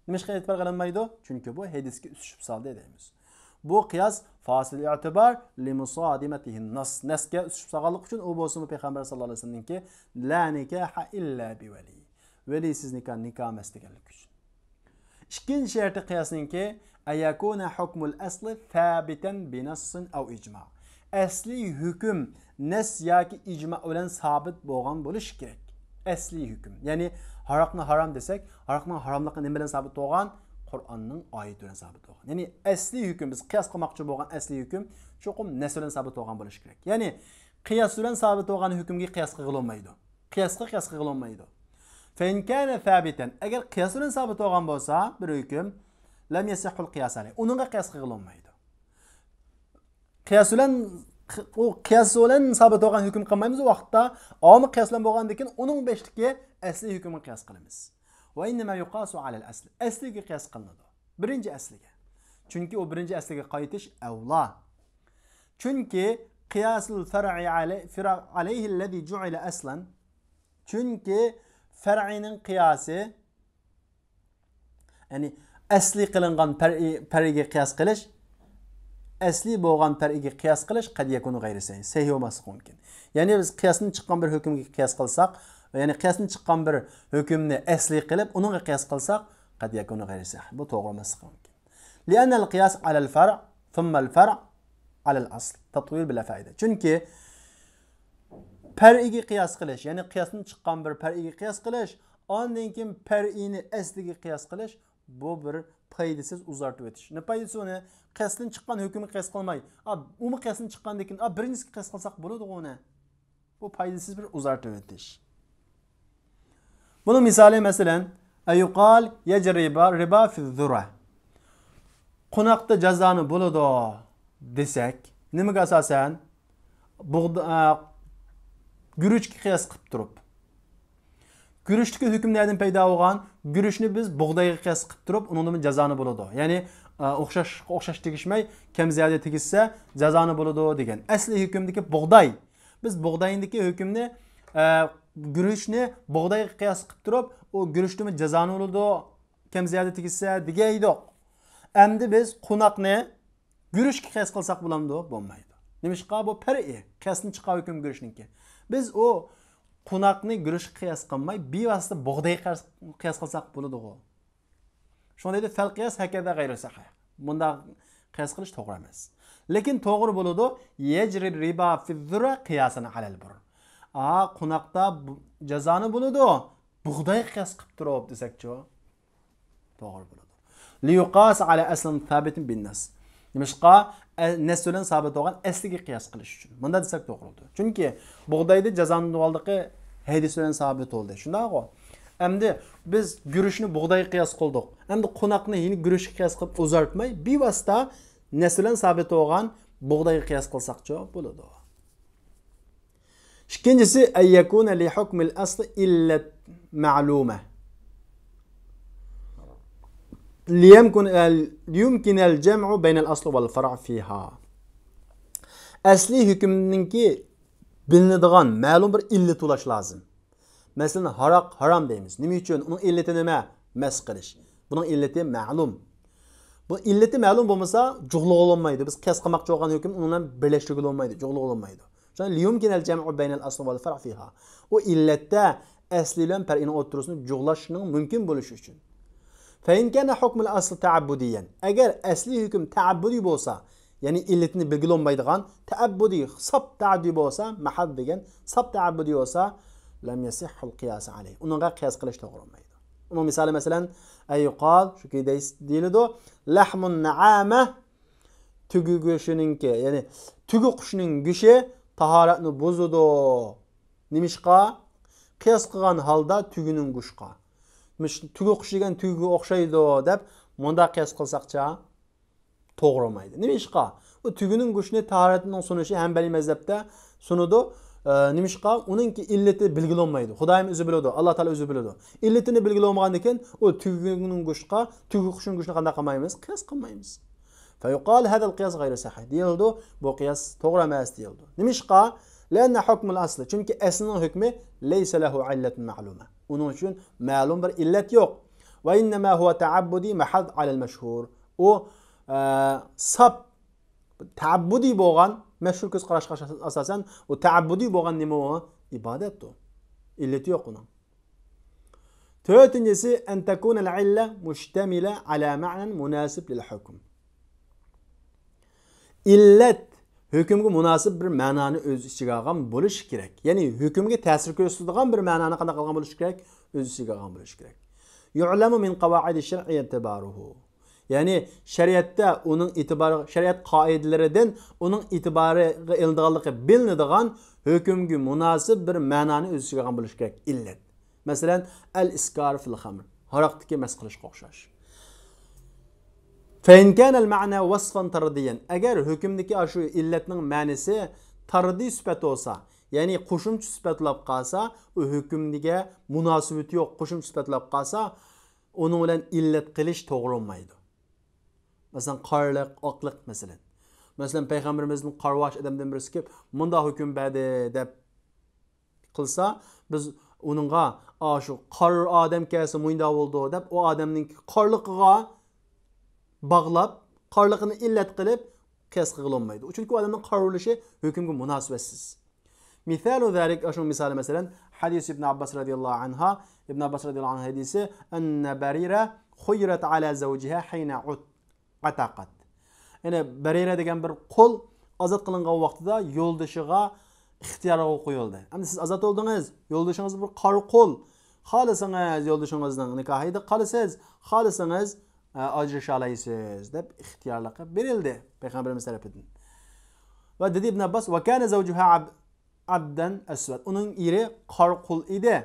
نېمىشقا ئېتىبارغا ئېلىنمايدۇ؟ چۈنكى بۇ ھەدىسكە ئۈسۈشۈپ سالدى دەيمىز. بۇ قىياس فاسىل ئېتىبار لىمۇسادىمەتىھىن نەس. نەسكە ئۈسۈشۈپ سالغانلىقى ئۈچۈن ئۇ بولسىمۇ پەيغەمبەر ساللاللاھۇ ئەلەيھى ۋەسەللەمنىڭكى لا نىكاھە ئىللا بىۋەلىي. ۋەلىسىز نىكاھ، نىكاھ ئەمەس دېگەنلىك ئۈچۈن. ئىككىنچى شەرتى قىياسنىڭكى، ئەيەكۇنە ھۇكمۇل ئەسلى سابىتەن بىنەسسىن ئەۋ ئىجما. ئەسلىي ھۆكۈم نەس ياكى ئىجما بىلەن سابىت بولغان بولۇشى كېرەك. ئەسلىي ھۆكۈم. يەنى ھاراقنى ھارام دېسەك، ھاراقنىڭ ھاراملىقى نېمە بىلەن سابىت بولغان؟ قۇرئاننىڭ ئايىتى بىلەن سابىت بولغان. يەنى ئەسلىي ھۆكۈم، بىز قىياس قىلماقچى بولغان ئەسلىي ھۆكۈم چوقۇم نەس بىلەن سابىت بولغان بولۇشى كېرەك. يەنى قىياس بىلەن سابىت بولغان ھۆكۈمگە قىياس قىلغىلى بولمايدۇ. قىياسقا قىياس قىلغىلى بولمايدۇ. فەئىن كانە سابىتەن، ئەگەر قىياس بىلەن سابىت بولغان بولسا بىر ھۆكۈم، لەم يەسىھھۇل قىياس ئەلەيھ، ئۇنىڭغا قىياس قىلغىلى بولمايدۇ. قىياس بىلەن، ئۇ قىياس بىلەن سابىت بولغان ھۆكۈم قىلمايمىز ئۇ ۋاقىتتا، ئەمما قىياس بىلەن بولغاندىن كېيىن ئۇنىڭ بېشىدىكى ئەسلىي ھۆكۈمگە قىياس قىلىمىز. ۋە ئىننەما يۇقاسۇ ئەلەل ئەسلى، ئەسلىگە قىياس قىلىنىدۇ. بىرىنچى ئەسلىگە. چۈنكى ئۇ بىرىنچى ئەسلىگە قايتىش ئەۋلا. چۈنكى قىياسۇل فەرئى ئەلەي-، فەرئى ئەلەيھىللەزى جۇئىلە ئەسلەن. چۈنكى فەرئىنىڭ قىياسى، يەنى ئەسلى قىلىنغان پەرئى، پەرئىگە قىياس قىلىش، ئەسلى بولغان پەرئىگە قىياس قىلىش قەد يەكۇنۇ غەيرى سەھىھ، سەھىھ بولماسلىقى مۇمكىن. يەنى بىز قىياستىن چىققان بىر ھۆكۈمگە قىياس قىلساق، يەنى قىياستىن چىققان بىر ھۆكۈمنى ئەسلى قىلىپ، ئۇنىڭغا قىياس قىلساق، قەد يەكۇنۇ غەيرى سەھىھ. بۇ توغرا بولماسلىقى مۇمكىن. لىئەننەل قىياس ئەلەل فەرئ، ثم الفرع على الأصل. تطويل بلا فائدة. چۈنكى پەرئىگە قىياس قىلىش، يەنى قىياستىن چىققان بىر پەرئىگە قىياس قىلىش، ئاندىن كېيىن پەرئىنى ئەسلىگە قىياس قىلىش، بۇ بىر پايدىسىز ئۇزارتىۋېتىش. نېمە پايدىسى ئۇنى؟ قىياستىن چىققان ھۆكۈمگە قىياس قىلماي، ئا، ئۇمۇ قىياستىن چىققاندىن كېيىن، ئا، بىرىنچىسىگە قىياس قىلساق بولىدىغۇ ئۇنى. بۇ پايدىسىز بىر ئۇزارتىۋېتىش. بۇنىڭ مىسالى، مەسىلەن، ئەيۇقال يەجرى رىبا، رىبا فىز زۇرە. قوناقتا جازانى بولىدۇ دېسەك، نېمىگە ئاساسەن؟ بۇغدا-، ئە، گۈرۈچكە قىياس قىلىپ تۇرۇپ. گۈرۈچتىكى ھۆكۈم نەدىن پەيدا بولغان؟ گۈرۈچنى بىز بۇغدايغا قىياس قىلىپ تۇرۇپ، ئۇنىڭدىن جازانى بولىدۇ. يەنى، ئە، ئوخشاش، ئوخشاش تېگىشمەي، كەم زىيادە تېگىشسە، جازانى بولىدۇ دېگەن. ئەسلى ھۆكۈمدىكى بۇغداي. بىز بۇغدايدىكى ھۆكۈمنى، ئە، گۈرۈچنى بۇغدايغا قىياس قىلىپ تۇرۇپ، ئۇ گۈرۈچتىمۇ جازانى بولىدۇ، كەم زىيادە تېگىشسە دېگەيدۇق. ئەمدى بىز قوناقنى گۈرۈچكە قىياس قىلساق بولامدۇ؟ بولمايدۇ. نېمىشقا؟ بۇ پەرئىي، قىياستىن چىققان ھۆكۈم گۈرۈچنىڭكى. بىز ئۇ قوناقنى گۈرۈچكە قىياس قىلماي، بىۋاسىتە بۇغدايغا قىياس، قىياس قىلساق بولىدىغۇ. شۇڭا دەيدۇ، فەل قىياس ھەكەزا غەيرۇ سەھىھ. بۇنداق قىياس قىلىش توغرا ئەمەس. لېكىن توغرا بولىدۇ، يەجرى رىبا فىززۇرە قىياسەن ئەلەل بۇر. ئا، قوناقتا بۇ، جازانى بولىدۇ، بۇغدايغا قىياس قىلىپ تۇرۇپ دېسەكچۇ؟ توغرا بولىدۇ. لىيۇقاس ئەلە ئەسلىن سابىتىن بىن نەس. نېمىشقا؟ ئە، نەس بىلەن سابىت بولغان ئەسلىگە قىياس قىلىش ئۈچۈن. مۇنداق دېسەك توغرا بولىدۇ. چۈنكى بۇغدايدا جازانىڭ بولغانلىقى ھەدىس بىلەن سابىت بولدى. شۇنداقغۇ؟ ئەمدى بىز گۈرۈچنى بۇغدايغا قىياس قىلدۇق. ئەمدى قوناقنى يەنە گۈرۈچكە قىياس قىلىپ ئۇزارتماي، بىۋاسىتە نەس بىلەن سابىت بولغان بۇغدايغا قىياس قىلساقچۇ بولىدۇ. ئىككىنچىسى، ئەن يەكۇنە لى ھۇكمىل ئەسلى ئىللەت مەلۇمە. لىيەمكۇن-، لىيۇمكىنەل جەمئۇ بەينەل ئەسلى ۋەل فەرئۇ فىھا. ئەسلىي ھۆكۈمنىڭكى بىلىنىدىغان مەلۇم بىر ئىللىتى بولۇش لازىم. مەسىلەن، ھاراق ھارام دەيمىز. نېمە ئۈچۈن؟ ئۇنىڭ ئىللىتى نېمە؟ مەس قىلىش. بۇنىڭ ئىللىتى مەلۇم. بۇ ئىللىتى مەلۇم بولمىسا، جۇغلىغىلى بولمايدۇ. بىز قىياس قىلماقچى بولغان ھۆكۈم ئۇنىڭ بىلەن بىرلەشتۈرگىلى بولمايدۇ، جۇغلىغىلى بولمايدۇ. شۇڭا لىيۇمكىنەل جەمئۇ بەينەل ئەسلى ۋەل فەرئۇ فىھا. ئۇ ئىللەتتە ئەسلى بىلەن پەرئىنىڭ ئوتتۇرىسىنى جۇغلاشنىڭ مۇمكىن بولۇشى ئۈچۈن. فەئىن كانە ھۇكمۇل ئەسلى تەئەببۇدىيەن. ئەگەر ئەسلىي ھۆكۈم تەئەببۇدىي بولسا، يەنى ئىللىتىنى بىلگىلى بولمايدىغان تەئەببۇدىي، ساپ تەئەببۇدىي بولسا، مەھەد دېگەن ساپ تەئەببۇدىي بولسا، لەم يەسىھھۇل قىياسۇ ئەلەيھ. ئۇنىڭغا قىياس قىلىش توغرا بولمايدۇ. ئۇنىڭ مىسالى، مەسىلەن، ئەن يۇقال، شۇكى دەيس-، دېيىلىدۇ، لەھمۇن نەئامە، تۆگە گۆشىنىڭكى، يەنى تۆگە قۇشنىڭ گۆشى تاھارەتنى بۇزىدۇ. نېمىشقا؟ قىياس قىلغان ھالدا تۆگىنىڭ گۆشىگە. مۇش-، تۆگە قۇشى دېگەن تۆگىگە ئوخشايدۇ دەپ مۇنداق قىياس قىلساقچە توغرا بولمايدۇ. نېمىشقا؟ ئۇ تۆگىنىڭ گۆشىنى تاھارەتنىڭ سۇنۇشى ھەمبەلىي مەزھەپتە سۇنىدۇ. ئە، نېمىشقا؟ ئۇنىڭكى ئىللىتى بىلگىلى بولمايدۇ. خۇدايىم ئۆزى بىلىدۇ، ئاللا تائالا ئۆزى بىلىدۇ. ئىللىتىنى بىلگىلى بولمىغاندىن كېيىن ئۇ تۆگىنىڭ گۆشىگە، تۆگە قۇشنىڭ گۆشىنى قانداق قىلمايمىز؟ قىياس قىلمايمىز. فيقال هذا القياس غير صحيح دېيىلىدۇ. بۇ قىياس توغرا ئەمەس دېيىلىدۇ. نېمىشقا؟ لأن حكم الأصل، چۈنكى ئەسلىنىڭ ھۆكمى ليس له علة معلومة. ئۇنىڭ ئۈچۈن مەلۇم بىر ئىللەت يوق. وإنما هو تعبدي محض على المشهور. ئۇ، ئە، ساپ تەئەببۇدىي بولغان، مەشھۇر كۆز قاراشقا ئاساسەن، ئۇ تەئەببۇدىي بولغان نېمە ئۇ؟ ئىبادەت ئۇ. ئىللىتى يوق ئۇنىڭ. تۆتىنچىسى، أن تكون العلة مشتملة على معنى مناسب للحكم. ئىللەت ھۆكۈمگە مۇناسىپ بىر مەنانى ئۆز ئىچىگە ئالغان بولۇشى كېرەك. يەنى ھۆكۈمگە تەسىر كۆرسىتىدىغان بىر مەنانى قانداق قىلغان بولۇشى كېرەك؟ ئۆز ئىچىگە ئالغان بولۇشى كېرەك. يعلم من قواعد الشرع اعتباره. يەنى شەرىئەتتە ئۇنىڭ ئېتىبارى، شەرىئەت قائىدىلىرىدىن ئۇنىڭ ئېتىبارىغا ئېلىنىدىغانلىقى بىلىنىدىغان ھۆكۈمگە مۇناسىپ بىر مەنانى ئۆز ئىچىگە ئالغان بولۇشى كېرەك، ئىللەت. مەسىلەن، الإسكار في الخمر، ھاراقتىكى مەست قىلىشقا ئوخشاش. فإن كان المعنى وصفا طرديا، ئەگەر ھۆكۈمدىكى ئاشۇ ئىللەتنىڭ مەنىسى تاردىي سۈپەت بولسا، يەنى قوشۇمچە سۈپەتلەپ قالسا، ئۇ ھۆكۈمگە مۇناسىۋىتى يوق قوشۇمچە سۈپەتلەپ قالسا، ئۇنىڭ بىلەن ئىللەت قىلىش توغرا بولمايدۇ. مەسىلەن، قارلىق، ئاقلىق، مەسىلەن. مەسىلەن، پەيغەمبىرىمىزدىن قارىۋاش ئادەمدىن بىرسى كېلىپ، مۇنداق ھۆكۈم بەردى دەپ قىلسا، بىز ئۇنىڭغا، ئا، شۇ قارا ئادەم كەلسە مۇنداق بولىدۇ دەپ، ئۇ ئادەمنىڭ قارلىقىغا باغلاپ، قارلىقىنى ئىللەت قىلىپ قىياس قىلغىلى بولمايدۇ. چۈنكى ئۇ ئادەمنىڭ قارا بولۇشى ھۆكۈمگە مۇناسىۋەتسىز. مثال ذلك، ئاشۇنىڭ مىسالى، مەسىلەن، حديث ابن عباس رضي الله عنها، ئىبن ئابباس رەزىياللاھۇ ئەنھۇ ھەدىسى، أن بريرة خيرت على زوجها حين عت-، عتقت. يەنى بەرىرە دېگەن بىر قۇل ئازاد قىلىنغان ۋاقتىدا يولدىشىغا ئىختىيارغا قويۇلدى. ئەمدى سىز ئازاد بولدىڭىز، يولدىشىڭىز بىر قارا قۇل. خالىسىڭىز يولدىشىڭىزنىڭ نىكاھىدا قالىسىز، خالىسىڭىز، ئە، ئاجرىشالايسىز دەپ ئىختىيارلىقى بېرىلدى پەيغەمبىرىمىز تەرىپىدىن. ۋە دېدى ئىبن ئابباس، وكان زوجها عب-، عبدا أسود. ئۇنىڭ ئېرى قارا قۇل ئىدى.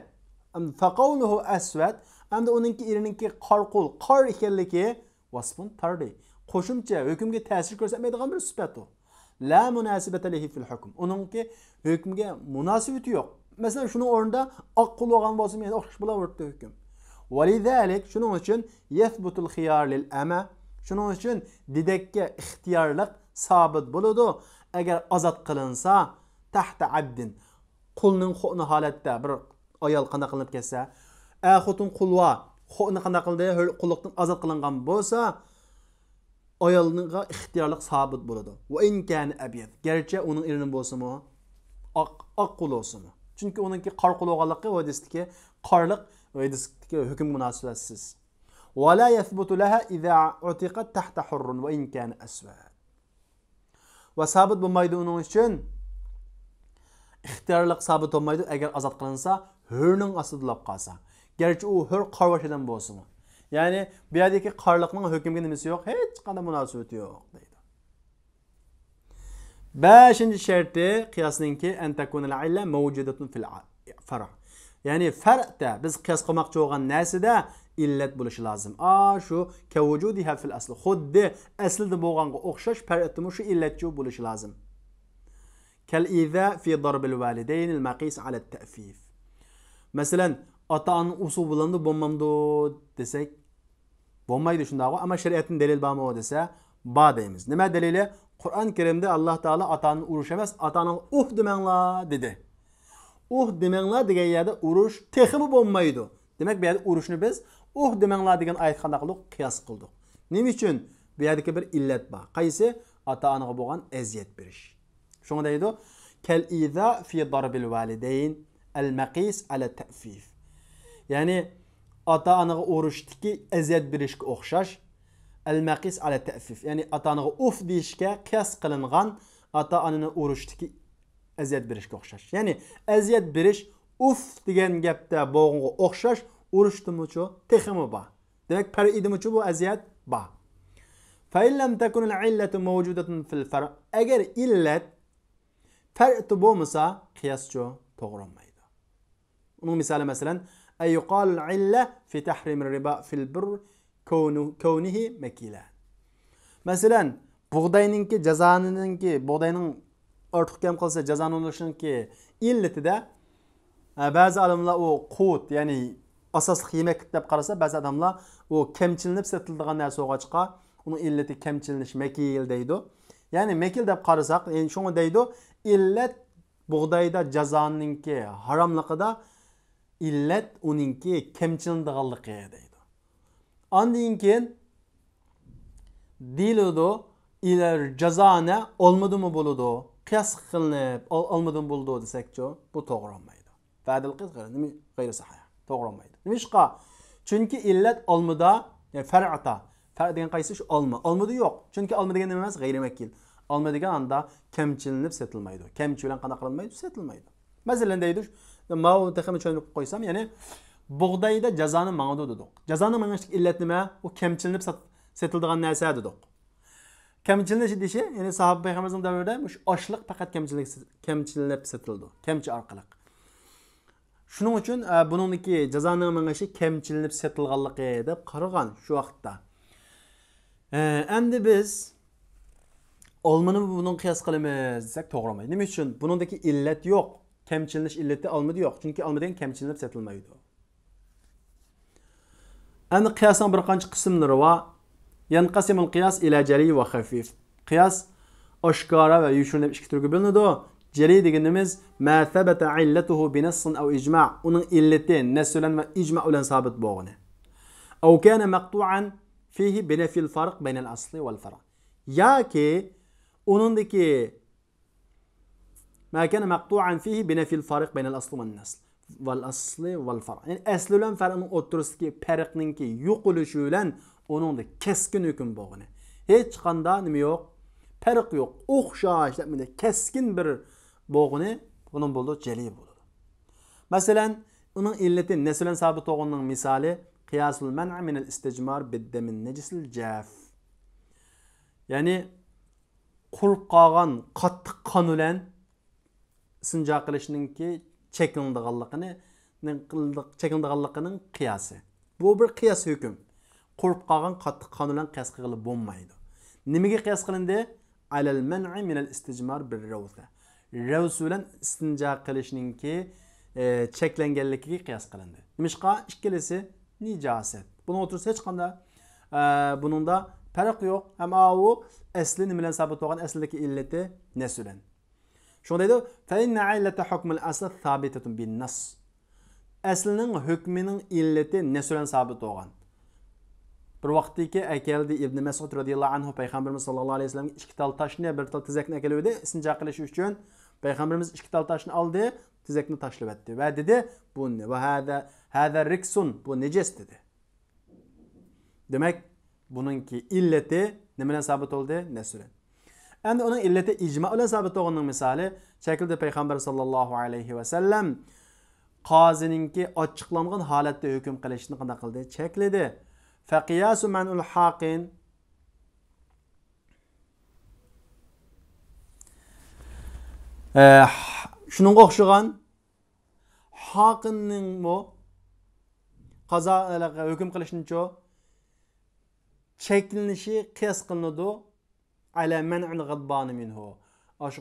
فقوله أسود، ئەمدى ئۇنىڭكى ئېرىنىڭكى قارا قۇل، قارا ئىكەنلىكى وصف طردي. قوشۇمچە، ھۆكۈمگە تەسىر كۆرسەتمەيدىغان بىر سۈپەت ئۇ. لا مناسبة له في الحكم. ئۇنىڭكى ھۆكۈمگە مۇناسىۋىتى يوق. مەسىلەن، شۇنىڭ ئورنىدا ئاق قۇل بولغان بولسىمۇ يەنە ئوخشاش بولاۋېرىدۇ ھۆكۈم. ولذلك، شۇنىڭ ئۈچۈن يثبت الخيار للأمة. شۇنىڭ ئۈچۈن دېدەككە ئىختىيارلىق سابىت بولىدۇ. ئەگەر ئازاد قىلىنسا، تحت عبد. قۇلنىڭ خونا ھالەتتە بىر ئايال قانداق قىلىنىپ كەتسە، ئەر خوتۇن قۇل بار، خۇنى قانداق قىلدى؟ ھۆر قۇللۇقتىن ئازاد قىلىنغان بولسا، ئايالغا ئىختىيارلىق سابىت بولىدۇ. ۋە ئىن كانە ئەبيەز. گەرچە ئۇنىڭ ئېرى بولسىمۇ، ئاق، ئاق قۇل بولسىمۇ. چۈنكى ئۇنىڭكى قارا قۇل بولغانلىقى ھەدىستىكى قارىلىق، ھەدىستىكى ھۆكۈمگە مۇناسىۋەتسىز. ۋە لا يەسبۇتۇ لەھا ئىزا ئۇتىقەت تەھتە ھۇررۇن ۋە ئىن كانە ئەسۋەد. ۋە سابىت بولمايدۇ ئۇنىڭ ئۈچۈن. ئىختىيارلىق سابىت بولمايدۇ، ئەگەر ئازاد قىلىنسا، ھۆرنىڭ ئاستىدا بولاپ قالسا. گەرچە ئۇ ھۆر قارىۋاش ئادەم بولسىمۇ. يەنى بۇ يەردىكى قارىلىقنىڭ ھۆكۈمگە نېمىسى يوق، ھېچقانداق مۇناسىۋىتى يوق دەيدۇ. بەشىنچى شەرتى قىياسنىڭكى، أن تكون العلة موجودة في الفرع. يەنى فەرئدە، بىز قىياس قىلماقچى بولغان نەرسىدە ئىللەت بولۇشى لازىم. ئاشۇ كوجودىها في الأصل. خۇددى ئەسلىدە بولغانغا ئوخشاش پەرئدىمۇ شۇ ئىللەتچۇ بولۇشى لازىم. كالإيذاء في ضرب الوالدين المقيس على التأفيف. مەسىلەن، ئاتا-ئانا ئۇرسا بولامدۇ، بولمامدۇ دېسەك، بولمايدۇ شۇنداقغۇ، ئەمما شەرىئەتتىن دەلىل بارمۇ دېسە، بار دەيمىز. نېمە دەلىلى؟ قۇرئان كەرىمدە ئاللا تائالا ئاتا-ئانىنى ئۇرۇش ئەمەس، ئاتا-ئاناڭغا ئۇھ دېمەڭلار دېدى. ئۇھ دېمەڭلار دېگەن يەردە ئۇرۇش تېخىمۇ بولمايدۇ. دېمەك، بۇ يەردە ئۇرۇشنى بىز ئۇھ دېمەڭلار دېگەن ئايەتكە قانداق قىلدۇق؟ قىياس قىلدۇق. نېمە ئۈچۈن؟ بۇ يەردىكى بىر ئىللەت بار. قايسى؟ ئاتا-ئانىغا بولغان ئەزىيەت بېرىش. شۇڭا دەيدۇ، كالإيذاء في ضرب الوالدين المقيس على التأفيف. يەنى ئاتا-ئانىغا ئۇرۇشتىكى ئەزىيەت بېرىشكە ئوخشاش. المقيس على التأفيف. يەنى ئاتا-ئانىغا ئۇف دېيىشكە قىياس قىلىنغان ئاتا-ئانىنى ئۇرۇشتىكى ئەزىيەت بېرىشكە ئوخشاش. يەنى ئەزىيەت بېرىش ئۇف دېگەن گەپتە بولغىنىغا ئوخشاش ئۇرۇشتىمۇچۇ تېخىمۇ بار. دېمەك، پەرئىدىمۇچۇ بۇ ئەزىيەت بار. فإن لم تكن العلة موجودة في الفرع. ئەگەر ئىللەت پەرئدە بولمىسا، قىياسچۇ توغرا بولمايدۇ. ئۇنىڭ مىسالى، مەسىلەن، أي يقال العلة في تحريم الربا في البر كونه، كونه مكيلا. مەسىلەن، بۇغداينىڭكى، جازانىنىڭكى، بۇغداينىڭ ئارتۇق كەم قىلسا جازانە بولۇشىنىڭكى ئىللىتىدە، ئە، بەزى ئالىملار ئۇ قۇۋت، يەنى ئاساسلىق يېمەكلىك دەپ قارىسا، بەزى ئادەملەر ئۇ كەمچىلىنىپ سېتىلىدىغان نەرسە بولغاچقا، ئۇنىڭ ئىللىتى كەمچىلىنىش، مەكىل دەيدۇ. يەنى مەكىل دەپ قارىساق، يەنى شۇڭا دەيدۇ، ئىللەت بۇغدايدا جازانىڭكى ھاراملىقىدا ئىللەت ئۇنىڭكى كەمچىلىنىدىغانلىقى دەيدۇ. ئاندىن كېيىن دېيىلىدۇ، ئىلەر جازانە ئالمىدىمۇ بولىدۇ، قىياس قىلىنىپ ئال-، ئالمىدىمۇ بولىدۇ دېسەكچۇ، بۇ توغرا بولمايدۇ. فەدىل قىز غەيرى، نېمە، غەيرى ساھىھ. توغرا بولمايدۇ. نېمىشقا؟ چۈنكى ئىللەت ئالمىدا، يەنى فەرئتا. فەرئ دېگەن قايسى؟ شۇ ئالما. ئالمىدا يوق. چۈنكى ئالما دېگەن نېمە ئەمەس؟ غەيرىي مەكىل. ئالما دېگەن ئاندا كەمچىلىنىپ سېتىلمايدۇ. كەمچى بىلەن قانداق قىلىنمايدۇ؟ سېتىلمايدۇ. مەسىلەن دەيدۇ، ماۋۇ تېخىمۇ چۈشەندۈرۈپ قويسام، يەنى بۇغدايدا جازانە ماڭىدۇ دېدۇق. جازانە مېڭىشتىكى ئىللەت نېمە؟ ئۇ كەمچىلىنىپ سات-، سېتىلىدىغان نەرسە دېدۇق. كەمچىلىنىش دېيىشى، يەنى ساھابە پەيغەمبىرىمىزنىڭ دەۋرىدە مۇشۇ ئاشلىق پەقەت كەمچىلىك-، كەمچىلىنىپ سېتىلىدۇ، كەمچى ئارقىلىق. شۇنىڭ ئۈچۈن، ئە، بۇنىڭدىكى جازانىڭ مېڭىشى كەمچىلىنىپ سېتىلغانلىقى دەپ قارىغان شۇ ۋاقىتتا. ئە، ئەمدى بىز ئالمىنى بۇنىڭغا قىياس قىلىمىز دېسەك توغرا بولمايدۇ. نېمە ئۈچۈن؟ بۇنىڭدىكى ئىللەت يوق. كەمچىلىنىش ئىللىتى ئالمىدا يوق. چۈنكى ئالما دېگەن كەمچىلىنىپ سېتىلمايدۇ. ئەمدى قىياسنىڭ بىر قانچە قىسىملىرى بار. يەنقەسىمۇل قىياس ئىلە جەلىي ۋە خەفىف. قىياس ئاشكارا ۋە يوشۇرۇن دەپ ئىككى تۈرگە بۆلۈنىدۇ. جەلىي دېگىنىمىز ما سەبەتە ئىللەتۇھۇ بىنەسسىن ئەۋ ئىجماع. ئۇنىڭ ئىللىتى نەس بىلەن ۋە ئىجما بىلەن سابىت بولغىنى. ئەۋ كانە مەقتۇئەن فىھى بىنەفيىل فارق بەينەل ئەسلى ۋەل فەرع. ياكى ئۇنىڭدىكى ما كان مقطوعا فيه بنفي الفارق بين الأصل والنسل، والأصل والفرع. يەنى ئەسلى بىلەن فەرئنىڭ ئوتتۇرىسىدىكى پەرقنىڭكى يوقىلىشى بىلەن ئۇنىڭدا كەسكىن ھۆكۈم بولغىنى. ھېچقاندا نېمە يوق؟ پەرق يوق. ئوخشاش دەپ مۇنداق كەسكىن بىر بولغىنى، بۇنىڭ بولىدۇ، جەلىي بولىدۇ. مەسىلەن، ئۇنىڭ ئىللىتى نەس بىلەن سابىت بولغىنىنىڭ مىسالى، قياس المنع من الاستجمار بالدم النجس الجاف. يەنى قۇرۇپ قالغان قاتتىق قان بىلەن ئىستىنجا قىلىشنىڭكى چەكلىنىدىغانلىقىنى، چەكلىنىدىغانلىقىنىڭ قىياسى. بۇ بىر قىياس ھۆكۈم. قۇرۇپ قالغان قاتتىق قان بىلەن قىياس قىلغىلى بولمايدۇ. نېمىگە قىياس قىلىندى؟ على المنع من الاستجمار بالروثة. رەۋس بىلەن ئىستىنجا قىلىشنىڭكى، ئە، چەكلەنگەنلىكىگە قىياس قىلىندى. نېمىشقا؟ ئىككىلىسى نىجاسەت. بۇنىڭ ئوتتۇرىسىدا ھېچقانداق، ئە، بۇنىڭدا پەرق يوق. ھەم ئاۋۇ ئەسلى نېمە بىلەن سابىت بولغان؟ ئەسلىدىكى ئىللىتى نەس بىلەن. شۇڭا دەيدۇ، فإن علة حكم الأصل ثابتة بالنص. ئەسلىنىڭ ھۆكمىنىڭ ئىللىتى نەس بىلەن سابىت بولغان. بىر ۋاقىتتىكى ئەكەلدى ئىبنى مەسئۇد رەزىياللاھۇ ئەنھۇ پەيغەمبىرىمىز ساللاللاھۇ ئەلەيھى ۋەسەللەمگە ئىككى تال تاشنى، بىر تال تېزەكنى ئەكېلىۋىدى، ئىستىنجا قىلىش ئۈچۈن. پەيغەمبىرىمىز ئىككى تال تاشنى ئالدى، تېزەكنى تاشلىۋەتتى ۋە دېدى، بۇ نى-، ۋە ھەزا، ھەزا رىكسۇن، بۇ نىجىس دېدى. دېمەك، بۇنىڭكى ئىللىتى نېمە بىلەن سابىت بولدى؟ نەس بىلەن. ئەمدى ئۇنىڭ ئىللىتى ئىجما بىلەن سابىت بولغىنىنىڭ مىسالى، چەكلىدى پەيغەمبەر ساللاللاھۇ ئەلەيھى ۋەسەللەم قازىنىڭكى ئاچچىقلانغان ھالەتتە ھۆكۈم قىلىشنى قانداق قىلدى؟ چەكلىدى. فەقىياسۇ مەنئۇل ھاقىن. ئە، شۇنىڭغا ئوخشىغان ھاقىننىڭمۇ قازا، ھۆكۈم قىلىشنىچۇ چەكلىنىشى قىياس قىلىنىدۇ. ئەلە مەنئىل غەزبانى مىنھۇ. ئاشۇ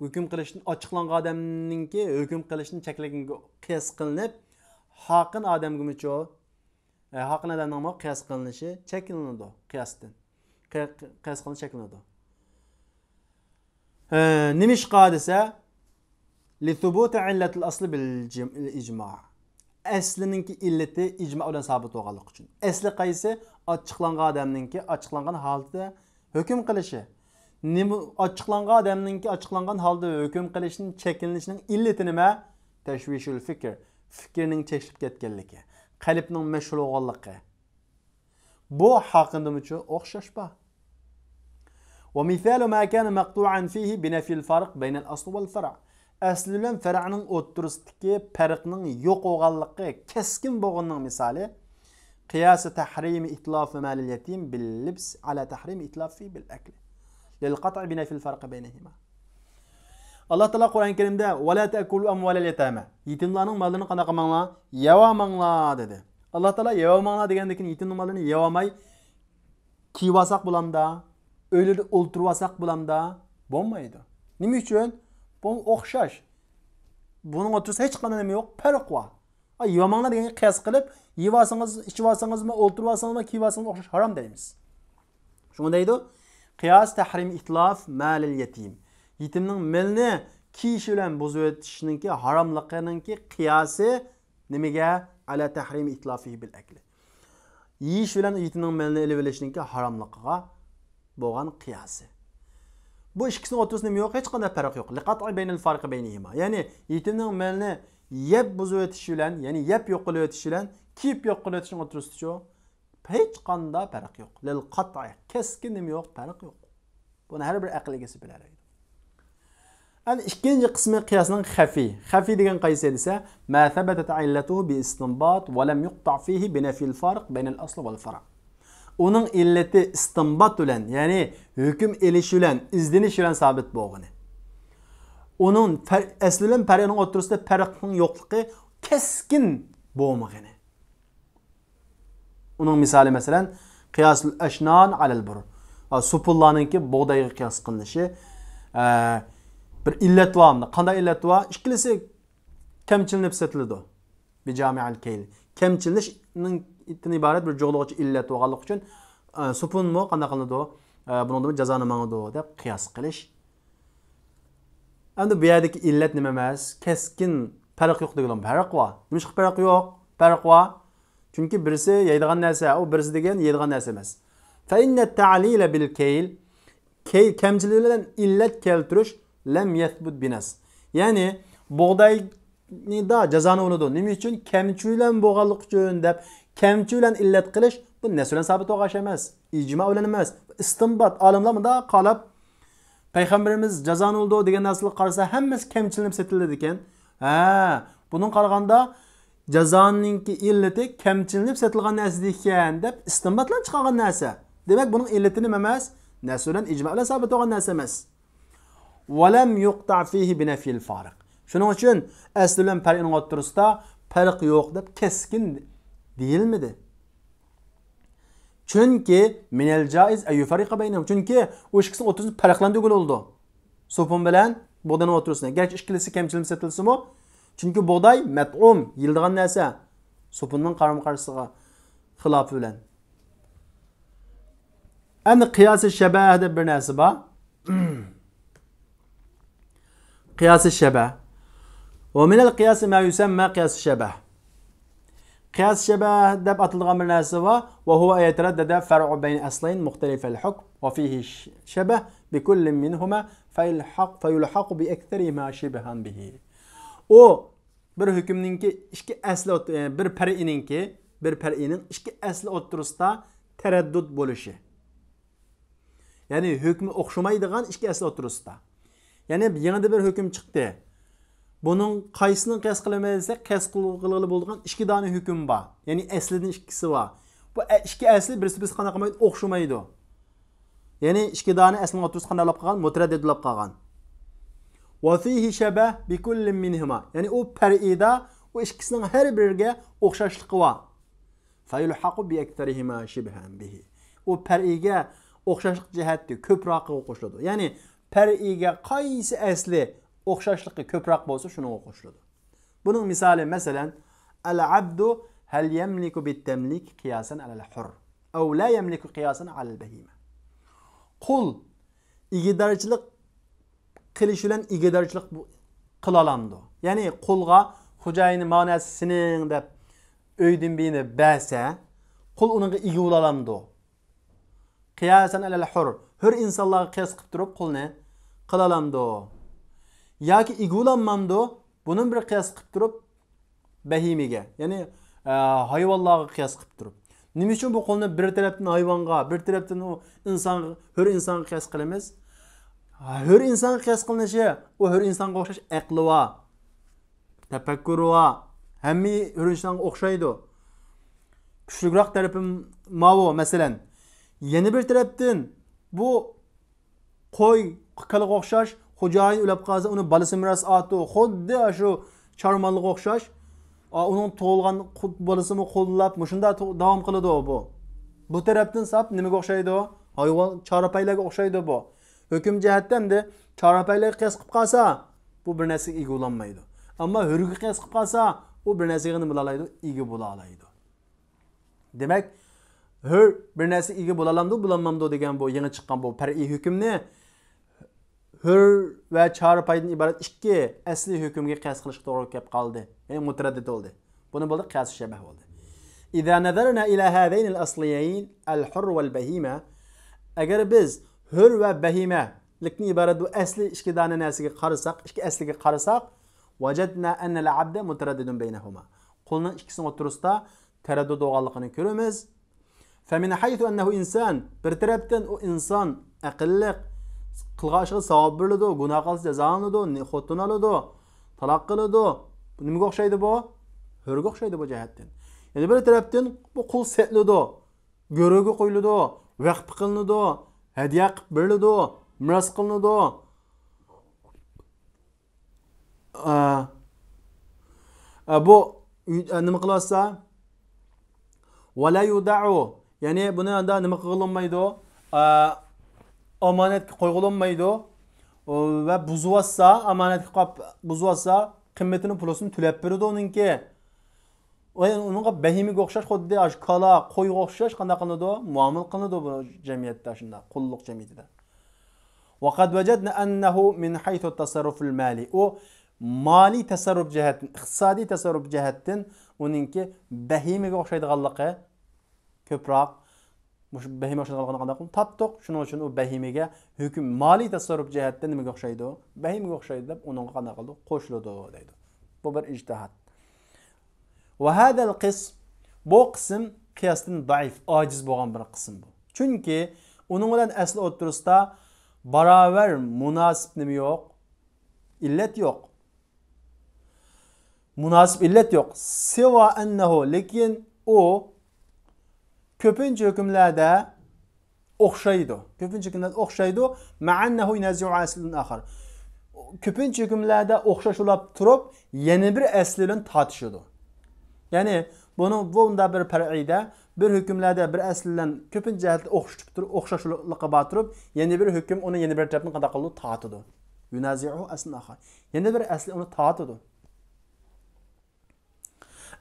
ھۆكۈم قىلىشتىن ئاچچىقلانغان ئادەمنىڭكى ھۆكۈم قىلىشتىن چەكلىگەنگە قىياس قىلىنىپ، ھاقىن ئادەمگىمۇچۇ، ئە، ھاقىن ئادەمنىڭمۇ قىياس قىلىنىشى چەكلىنىدۇ قىياستىن. قىي-، قىياس قىلىنىش چەكلىنىدۇ. ئە، نېمىشقا دېسە، لىسۇبۇتى ئىللەتىل ئەسلى بىل جىم-، ئىجما. ئەسلىنىڭكى ئىللىتى ئىجما بىلەن سابىت بولغانلىقى ئۈچۈن. ئەسلى قايسى؟ ئاچچىقلانغان ئادەمنىڭكى ئاچچىقلانغان ھالىتىدە ھۆكۈم قىلىشى. نېمە، ئاچچىقلانغان ئادەمنىڭكى ئاچچىقلانغان ھالدا ھۆكۈم قىلىشنىڭ چەكلىنىشىنىڭ ئىللىتى نېمە؟ تەشۋىشۇل فىكىر. فىكىرنىڭ چەكلىنىپ كەتكەنلىكى، قەلبنىڭ مەشغۇل بولغانلىقى. بۇ ھاقىندىمۇچۇ ئوخشاش بار. ومثال ما كان مقطوعا فيه بنفي الفارق بين الأصل والفرع. ئەسلى بىلەن پەرەنىڭ ئوتتۇرىسىدىكى پەرقنىڭ يوق بولغانلىقى، كەسكىن بولغىنىنىڭ مىسالى، قىياسى تەھرىمى ئىتلاف مالىل يەتىم بىل لىبس ئەلا تەھرىمى ئىتلافى بىل ئەكلى لىل قەتئى بىنەفىل فەرقى بەينىھىما. ئاللا تائالا قۇرئان كەرىمدە، ۋەلا تەكۇلۇ ئەمۋالەل يەتامە، يېتىملارنىڭ ماللىرىنى قانداق قىلماڭلار؟ يەۋالماڭلار دېدى. ئاللا تائالا يەۋالماڭلار دېگەندىن كېيىن يېتىمنىڭ ماللىرىنى يەۋالماي، كىيىۋالساق بولامدا، ئۆيلىرىدە ئولتۇرۇۋالساق بولامدا؟ بولمايدۇ. نېمە ئۈچۈن؟ بۇ ئوخشاش. بۇنىڭ ئوتتۇرىسىدا ھېچقانداق نېمە يوق، پەرق بار. ئا، يېۋالماڭلار دېگەنگە قىياس قىلىپ، يېۋالسىڭىز، ئىچىۋالسىڭىزمۇ، ئولتۇرۇۋالسىڭىزمۇ، كىيىۋالسىڭىزمۇ ئوخشاش ھارام دەيمىز. شۇڭا دەيدۇ، قىياس تەھرىم ئىتلاف مالىل يەتىم. يېتىمنىڭ مېلىنى كىيىش بىلەن بۇزۇۋېتىشنىڭكى ھاراملىقىنىڭكى قىياسى نېمىگە؟ ئەلا تەھرىم ئىتلافىھى بىل ئەكلى. يېيىش بىلەن يېتىمنىڭ مېلىنى ئېلىۋېلىشنىڭكى ھاراملىقىغا بولغان قىياسى. بۇ ئىككىسىنىڭ ئوتتۇرىسىدا نېمە يوق؟ ھېچقانداق پەرق يوق. لىقەتئى بەينەل فارقى بەينىھىما. يەنى يېتىمنىڭ مېلىنى يەپ بۇزۇۋېتىش بىلەن، يەنى يەپ يوق قىلىۋېتىش بىلەن كىيىپ يوق قىلىۋېتىشنىڭ ئوتتۇرىسىدىچۇ؟ ھېچقانداق پەرق يوق. لىل قەتئى، كەسكىن نېمە يوق؟ پەرق يوق. بۇنى ھەر بىر ئەقىل ئىگىسى بىلەلەيدۇ. ئەنە ئىككىنچى قىسمى قىياسنىڭ خەفىي. خەفىي دېگەن قايسى دېسە، ما ثبتت علته باستنباط ولم يقطع فيه بنفي الفارق بين الأصل والفرع. ئۇنىڭ ئىللىتى ئىستىنبات بىلەن، يەنى ھۆكۈم ئېلىش بىلەن، ئىزدىنىش بىلەن سابىت بولغىنى. ئۇنىڭ پەر-، ئەسلى بىلەن پەرئىنىڭ ئوتتۇرىسىدا پەرقنىڭ يوقلۇقى، كەسكىن بولمىغىنى. ئۇنىڭ مىسالى، مەسىلەن، قىياسۇل ئەشنان ئەلەل بۇر. ئا، سوپۇنلارنىڭكى بۇغدايغا قىياس قىلىنىشى. ئە، بىر ئىللەت بار ئۇندا. قانداق ئىللەت بار؟ ئىككىلىسى كەمچىلىنىپ سېتىلىدۇ. بىجامىئەل كەيل. كەمچىلىنىشتىن ئىبارەت بىر جۇغلىغۇچە ئىللەت بولغانلىقى ئۈچۈن، ئە، سوپۇنمۇ قانداق قىلىنىدۇ؟ ئە، بۇنىڭدىمۇ جازانى ماڭىدۇ دەپ قىياس قىلىش. ئەمدى بۇ يەردىكى ئىللەت نېمە ئەمەس؟ كەسكىن پەرق يوق دېگىلىمۇ پەرق بار. نېمىشقا پەرق يوق؟ پەرق بار. چۈنكى بىرسى يەيدىغان نەرسە، ئۇ بىرسى دېگەن يەيدىغان نەرسە ئەمەس. فإن التعليل بالكيل، كەي-، كەمچىلىك بىلەن ئىللەت كەلتۈرۈش لم يثبت بنص. يەنى بۇغداينىدا جازانى بولىدۇ. نېمە ئۈچۈن؟ كەمچى بىلەن بولغانلىقى ئۈچۈن دەپ كەمچى بىلەن ئىللەت قىلىش، بۇ نەس بىلەن سابىت بولغان ئىش ئەمەس. ئىجما بىلەن ئەمەس. ئىستىنبات. ئالىملار مۇنداق قاراپ، پەيغەمبىرىمىز جازانى بولىدۇ دېگەن نەرسىلەرگە قارىسا، ھەممىسى كەمچىلىنىپ سېتىلىدىكەن. ھە، بۇنىڭغا قارىغاندا جازانىڭكى ئىللىتى كەمچىلىنىپ سېتىلغان نەرسە ئىكەن دەپ ئىستىنبات بىلەن چىقارغان نەرسە. دېمەك، بۇنىڭ ئىللىتى نېمە ئەمەس؟ نەس بىلەن، ئىجما بىلەن سابىت بولغان نەرسە ئەمەس. ولم يقطع فيه بنفي الفارق. شۇنىڭ ئۈچۈن ئەسلى بىلەن پەرئىنىڭ ئوتتۇرىسىدا پەرق يوق دەپ كەسكىن دېيىلمىدى. چۈنكى من الجائز أن يفرق بينهم. چۈنكى ئۇ ئىككىسىنىڭ ئوتتۇرىسىنى پەرقلەندۈرگىلى بولىدۇ. سوپۇن بىلەن بۇغداينىڭ ئوتتۇرىسىنى. گەرچە ئىككىلىسى كەمچىلىنىپ سېتىلسىمۇ، چۈنكى بۇغداي مەتئۇم، يېيىلىدىغان نەرسە. سوپۇننىڭ قارىمۇقارشىسىغا، خىلاپى بىلەن. ئەمدى قىياسى شەبەھ دەپ بىر نەرسە بار. قىياسى شەبەھ. ومن القياس ما يسمى قياس الشبه. قىياس شەبەھ دەپ ئاتىلىدىغان بىر نەرسە بار. وهو أن يتردد فرع بين أصلين مختلفي الحكم وفيه شبه بكل منهما فيلحق، فيلحق بأكثرهما شبها به. ئۇ بىر ھۆكۈمنىڭكى ئىككى ئەسلى ئوت-، بىر پەرئىنىڭكى، بىر پەرئىنىڭ ئىككى ئەسلى ئوتتۇرىسىدا تەرەددۇت بولۇشى. يەنى ھۆكمى ئوخشىمايدىغان ئىككى ئەسلى ئوتتۇرىسىدا. يەنى يېڭىدىن بىر ھۆكۈم چىقتى. بۇنىڭ قايسىنى قىياس قىلىمىز دېسەك، قىياس قىلغىلى بولىدىغان ئىككى دانە ھۆكۈم بار. يەنى ئەسلىدىن ئىككىسى بار. بۇ ئە-، ئىككى ئەسلى بىرسى بىرسىگە قانداق قىلمايدۇ؟ ئوخشىمايدۇ. يەنى ئىككى دانە ئەسلىنىڭ ئوتتۇرىسى قانداق بولۇپ قالغان؟ مۇتەرەددىد بولۇپ قالغان. وفيه شبه بكل منهما. يەنى ئۇ پەرئىدا ئۇ ئىككىسىنىڭ ھەر بىرىگە ئوخشاشلىقى بار. فيلحق بأكثرهما شبها به. ئۇ پەرئىگە ئوخشاشلىق جەھەتتە كۆپرەكىگە قوشۇلىدۇ. يەنى پەرئىگە قايسى ئەسلى ئوخشاشلىقى كۆپرەك بولسا، شۇنىڭغا قوشۇلىدۇ. بۇنىڭ مىسالى، مەسىلەن، العبد هل يملك بالتمليك قياسا على الحر أو لا يملك قياسا على البهيمة. قۇل ئىگىدارچىلىق قىلىش بىلەن ئىگىدارچىلىق بۇ-، قىلالامدۇ؟ يەنى قۇلغا خوجايىنى مانا سېنىڭ دەپ ئۆيدىن بىرنى بەرسە، قۇل ئۇنىڭغا ئىگە بولالامدۇ؟ قىياسەن ئەلەل ھۇر. ھۆر ئىنسانلارغا قىياس قىلىپ تۇرۇپ قۇلنى قىلالامدۇ؟ ياكى ئىگە بولالمامدۇ؟ بۇنىمۇ بىر قىياس قىلىپ تۇرۇپ بەھىمىگە، يەنى، ئە، ھايۋانلارغا قىياس قىلىپ تۇرۇپ. نېمە ئۈچۈن بۇ قۇلنى بىر تەرەپتىن ھايۋانغا، بىر تەرەپتىن ئۇ ئىنسانغا، ھۆر ئىنسانغا قىياس قىلىمىز؟ ھۆر ئىنسانغا قىياس قىلىنىشى، ئۇ ھۆر ئىنسانغا ئوخشاش ئەقلى بار، تەپەككۇرى بار، ھەممە ھۆر ئىنسانغا ئوخشايدۇ. كۈچلۈكرەك تەرىپى ماۋۇ، مەسىلەن. يەنە بىر تەرەپتىن، بۇ قوي، كالىغا ئوخشاش، خوجايىن ئۆلۈپ قالسا، ئۇنى بالىسى مىراس ئالىدۇ. خۇددى ئاشۇ چارۋىماللىققا ئوخشاش. ئا، ئۇنىڭ تۇغۇلغان قۇت-، بالىسىمۇ قوللاپ، مۇشۇنداق تو-، داۋام قىلىدۇ بۇ. بۇ تەرەپتىن ساپ نېمىگە ئوخشايدۇ؟ ھايۋان، چارۋاپەيلەرگە ئوخشايدۇ بۇ. ھۆكۈم جەھەتتە ئەمدى چارۋاپەيلەرگە قىياس قىلىپ قالسا، بۇ بىر نەرسىگە ئىگە بولالمايدۇ. ئەمما ھۆرگە قىياس قىلىپ قالسا، ئۇ بىر نەرسىگە نېمە بولالايدۇ؟ ئىگە بولالايدۇ. دېمەك، ھۆر بىر نەرسە ئىگە بولالامدۇ، بولالمامدۇ دېگەن بۇ يېڭى چىققان بۇ پەرئىي ھۆكۈمنى ھۆر ۋە چارۋاپەيدىن ئىبارەت ئىككى ئەسلىي ھۆكۈمگە قىياس قىلىشقا توغرا كەپ قالدى. يەنى مۇتەرەددىد بولدى. بۇنى بولدى قىياسۇ شەبەھ بولدى. إذا نظرنا إلى هذين الأصلين الحر والبهيمة، ئەگەر بىز ھۆر ۋە بەھىمەلىكتىن ئىبارەت بۇ ئەسلىي ئىككى دانە نەرسىگە قارىساق، ئىككى ئەسلىگە قارىساق، وجدنا أن العبد متردد بينهما. قۇلنىڭ ئىككىسىنىڭ ئوتتۇرىسىدا تەرەددۇت بولغانلىقىنى كۆرىمىز. فمن حيث أنه إنسان، بىر تەرەپتىن ئۇ ئىنسان، ئەقىللىق، قىلغان ئىشىغا ساۋاب بېرىلىدۇ، گۇناھ قىلسا جازالىنىدۇ، نى-، خوتۇن ئالىدۇ، تالاق قىلىدۇ. نېمىگە ئوخشايدۇ بۇ؟ ھۆرگە ئوخشايدۇ بۇ جەھەتتىن. يەنە بىر تەرەپتىن بۇ قۇل سېتىلىدۇ، گۆرۈگە قويۇلىدۇ، ۋەقپە قىلىنىدۇ، ھەدىيە قىلىپ بېرىلىدۇ، مىراس قىلىنىدۇ. ئە، ئە، بۇ ئە، نېمە قىلىۋاتسا؟ ولا يودع، يەنى بۇنى ئاندا نېمە قىلغىلى بولمايدۇ؟ ئە، ئامانەتكە قويغىلى بولمايدۇ. ۋە بۇزۇۋاتسا، ئامانەتكە قويۇپ بۇزۇۋاتسا، قىممىتىنى، پۇلىسىنى تۆلەپ بېرىدۇ ئۇنىڭكى. ۋە ئۇنىڭغا بەھىمىگە ئوخشاش، خۇددى ئاشۇ كالا، قويغا ئوخشاش قانداق قىلىنىدۇ؟ مۇئامىلە قىلىنىدۇ بۇ جەمئىيەتتە شۇنداق، قۇللۇق جەمئىيىتىدە. وقد وجدنا أنه من حيث التصرف المالي، ئۇ مالىي تەسەررۇپ جەھەتتىن، ئىقتىسادىي تەسەررۇپ جەھەتتىن ئۇنىڭكى بەھىمىگە ئوخشايدىغانلىقى كۆپرەك. مۇشۇ بەھىمىگە ئوخشايدىغانلىقىنى قانداق قىلدۇق؟ تاپتۇق. شۇنىڭ ئۈچۈن ئۇ بەھىمىگە ھۆكۈم، مالىي تەسەررۇپ جەھەتتىن نېمىگە ئوخشايدۇ؟ بەھىمىگە ئوخشايدۇ دەپ ئۇنىڭغا قانداق قىلدۇق؟ قوشۇلىدۇ دەيدۇ. بۇ بىر ئىجتىھاد. وهذا القسم، بۇ قىسىم قىياستىن زەئىپ، ئاجىز بولغان بىر قىسىم بۇ. چۈنكى ئۇنىڭ بىلەن ئەسلى ئوتتۇرىسىدا باراۋەر، مۇناسىپ نېمە يوق؟ ئىللەت يوق. مۇناسىپ ئىللەت يوق. سىۋا ئەننەھۇ، لېكىن ئۇ كۆپىنچە ھۆكۈملەردە ئوخشايدۇ. كۆپىنچە ھۆكۈملەردە ئوخشايدۇ. مەئەننەھۇ يۇنازىئۇ ئەسلىن ئاخار. كۆپىنچە ھۆكۈملەردە ئوخشاش بولاپ تۇرۇپ، يەنە بىر ئەسلى بىلەن تارتىشىدۇ. يەنى بۇنىڭ، بۇ مۇنداق بىر پەرئىدە، بىر ھۆكۈملەردە بىر ئەسلى بىلەن كۆپىنچە جەھەتتە ئوخشىتىپ تۇرۇپ، ئوخشاشلىقى بار تۇرۇپ، يەنە بىر ھۆكۈم ئۇنى يەنە بىر تەرەپتىن قانداق قىلىدۇ؟ تارتىدۇ. يۇنازىئۇ ئەسلىن ئاخار. يەنە بىر ئەسلى ئۇنى تارتىدۇ.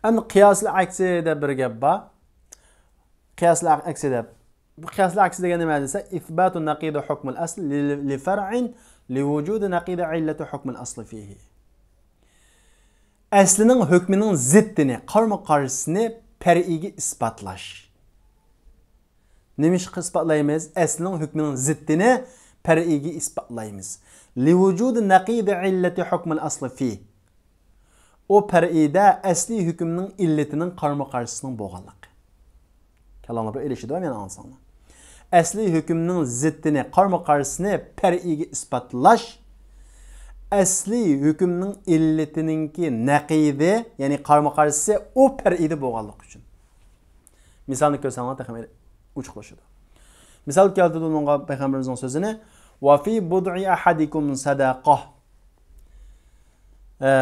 ئەمدى قىياسىل ئەكسى دەپ بىر گەپ بار. قىياسىل ئەكسى دەپ. بۇ قىياسىل ئەكسى دېگەن نېمە دېسە، إثبات نقيض حكم الأصل ل-، لفرع لوجود نقيض علة حكم الأصل فيه. ئەسلىنىڭ ھۆكمىنىڭ زىتىنى، قارىمۇ قارشىسىنى پەرئىيگە ئىسپاتلاش. نېمىشقا ئىسپاتلايمىز؟ ئەسلىنىڭ ھۆكمىنىڭ زىتتىنى پەرئىيگە ئىسپاتلايمىز. لِوُجُودِ نەقىدِ ئىللەتِ ھۆكمىل ئەسلى فى. ئۇ پەرئىيدە ئەسلىي ھۆكۈمنىڭ ئىللىتىنىڭ قارىمۇ قارشىسىنىڭ بولغانلىقى. كاللاملار بىر ئېلىشىدۇ، مېنى ئاڭلىساڭلار. ئەسلىي ھۆكۈمنىڭ زىتتىنى، قارىمۇ قارشىسىنى پەرئىيگە ئىسپاتلاش ئەسلىي ھۆكۈمنىڭ ئىللىتىنىڭكى نەقىدى، يەنى قارىمۇ قارشىسى ئۇ پەرئىيدە بولغانلىقى ئۈچۈن. مىسالنى كۆرسەڭلار تېخىمۇ ئوچۇقلىشىدۇ. مىسال كەلتۈردى ئۇنىڭغا پەيغەمبىرىمىزنىڭ سۆزىنى، «وفي بضع أحدكم صدقة». ئە،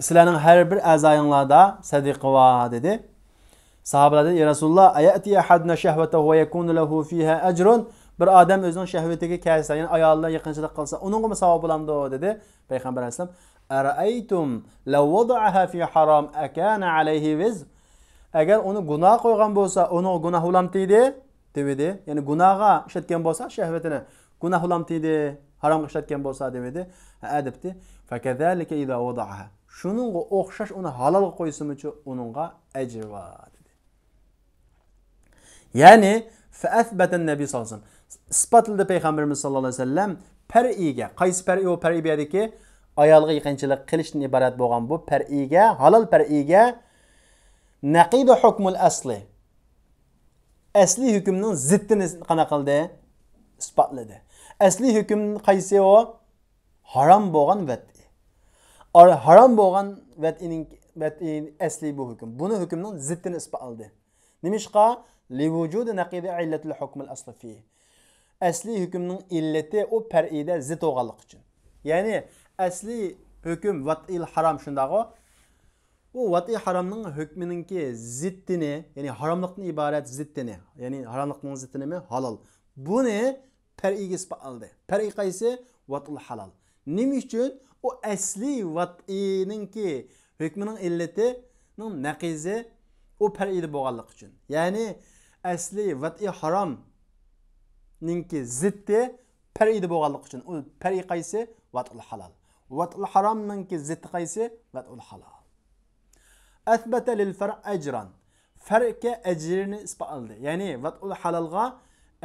سىلەرنىڭ ھەر بىر ئەزايىڭلاردا سەدىقە بار، دېدى. ساھابىلەر دېدى، يا رەسۇلاللا، أيأتي أحدنا شهوته ويكون له فيها أجر؟ بىر ئادەم ئۆزىنىڭ شەھۋىتىگە كەلسە، يەنى ئايالى بىلەن يېقىنچىلىق قىلسا، ئۇنىڭغىمۇ ساۋاب بولامدۇ؟ دېدى. پەيغەمبەر ئەلەيھىسسالام، أرأيتم لو وضعها في حرام أكان عليه وزر؟ ئەگەر ئۇنى گۇناھ قويغان بولسا، ئۇنىڭغا گۇناھ بولامتىدى؟ دېمىدى. يەنى گۇناھقا ئىشلەتكەن بولسا شەھۋىتىنى، گۇناھ بولامتىدى؟ ھارامغا ئىشلەتكەن بولسا دېمىدى. ھە دەپتۇ. فكذلك إذا وضعها. شۇنىڭغا ئوخشاش ئۇنى ھالالغا قويسىمۇچۇ ئۇنىڭغا ئەجرى بار دېدى. يەنى فأثبت النبي صلى الله عليه وسلم. ئىسپاتلىدى پەيغەمبىرىمىز ساللاللاھۇ ئەلەيھى ۋەسەللەم پەرئىيگە. قايسى پەرئىي؟ ئۇ پەرئىي بۇ يەردىكى ئايالغا يېقىنچىلىق قىلىشتىن ئىبارەت بولغان بۇ پەرئىيگە، ھالال پەرئىيگە نەقىدۇ ھۆكمىل ئەسلى. ئەسلىي ھۆكۈمنىڭ زىتتىنى قانداق قىلدى؟ ئىسپاتلىدى. ئەسلىي ھۆكۈم قايسى ئۇ؟ ھارام بولغان ۋەتئى. ئار-، ھارام بولغان ۋەتئىنىڭ، ۋەتئى ئەسلى بۇ ھۆكۈم. بۇنى ھۆكۈمنىڭ زىتتىنى ئىسپاتلىدى. نېمىشقا؟ لِوُجُودِ نەقىدِ ئىللەتىل ھۆكمىل ئەسلى فى. ئەسلىي ھۆكۈمنىڭ ئىللىتى ئۇ پەرئىيدە زىت بولغانلىقى ئۈچۈن. يەنى ئەسلىي ھۆكۈم ۋەتئىل ھارام شۇنداقغۇ؟ بۇ ۋەتئى ھارامنىڭ ھۆكمىنىڭكى زىتتىنى، يەنى ھاراملىقتىن ئىبارەت زىتتىنى، يەنى ھاراملىقنىڭ زىتتى نېمە؟ ھالال. بۇنى پەرئىيگە ئىسپاتلىدى. پەرئىي قايسى؟ ۋەتئۇل ھالال. نېمە ئۈچۈن؟ ئۇ ئەسلىي ۋەتئىنىڭكى ھۆكمىنىڭ ئىللىتىنىڭ نەقىزى ئۇ پەرئىيدە بولغانلىقى ئۈچۈن. يەنى ئەسلىي ۋەتئى ھارامنىڭكى زىتتى پەرئىدە بولغانلىقى ئۈچۈن. ئۇ پەرئىي قايسى؟ ۋەتئۇل ھالال. ۋەتئۇل ھارامنىڭكى زىتتى قايسى؟ ۋەتئۇل ھالال. أثبت للفرع أجرا. فەرئگە ئەجرىنى ئىسپاتلىدى. يەنى ۋەتئۇل ھالالغا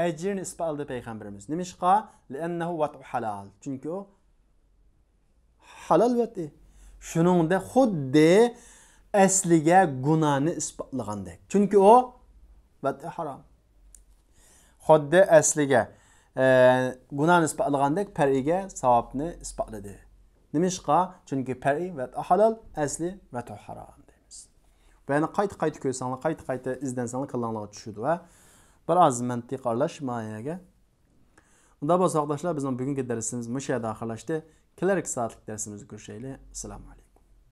ئەجرىنى ئىسپاتلىدى پەيغەمبىرىمىز. نېمىشقا؟ لأنه وطء حلال. چۈنكى ئۇ ھالال ۋەتئى. شۇنىڭدەك خۇددى ئەسلىگە گۇناھنى ئىسپاتلىغاندەك. چۈنكى ئۇ ۋەتئى ھارام. خۇددى ئەسلىگە، ئە، گۇناھنى ئىسپاتلىغاندەك پەرئىگە ساۋابنى ئىسپاتلىدى. نېمىشقا؟ چۈنكى پەرئىي ۋەتئى ھالال، ئەسلى ۋەتئى ھارام دەيمىز. بۇ يەنە قايتا-قايتا كۆرسەڭلار، قايتا-قايتا ئىزدەنسەڭلار كاللاڭلارغا چۈشىدۇ ۋە بىر ئاز مەنتىق ئارىلاشما يەرگە. ئۇنداق بولسا، ساۋاقداشلار، بىزنىڭ بۈگۈنكى دەرسىمىز مۇشۇ يەردە ئاخىرلاشتى. كېلەركى سائەتلىك دەرسىمىزدە كۆرۈشەيلى. ئەسسالامۇ ئەلەيكۇم.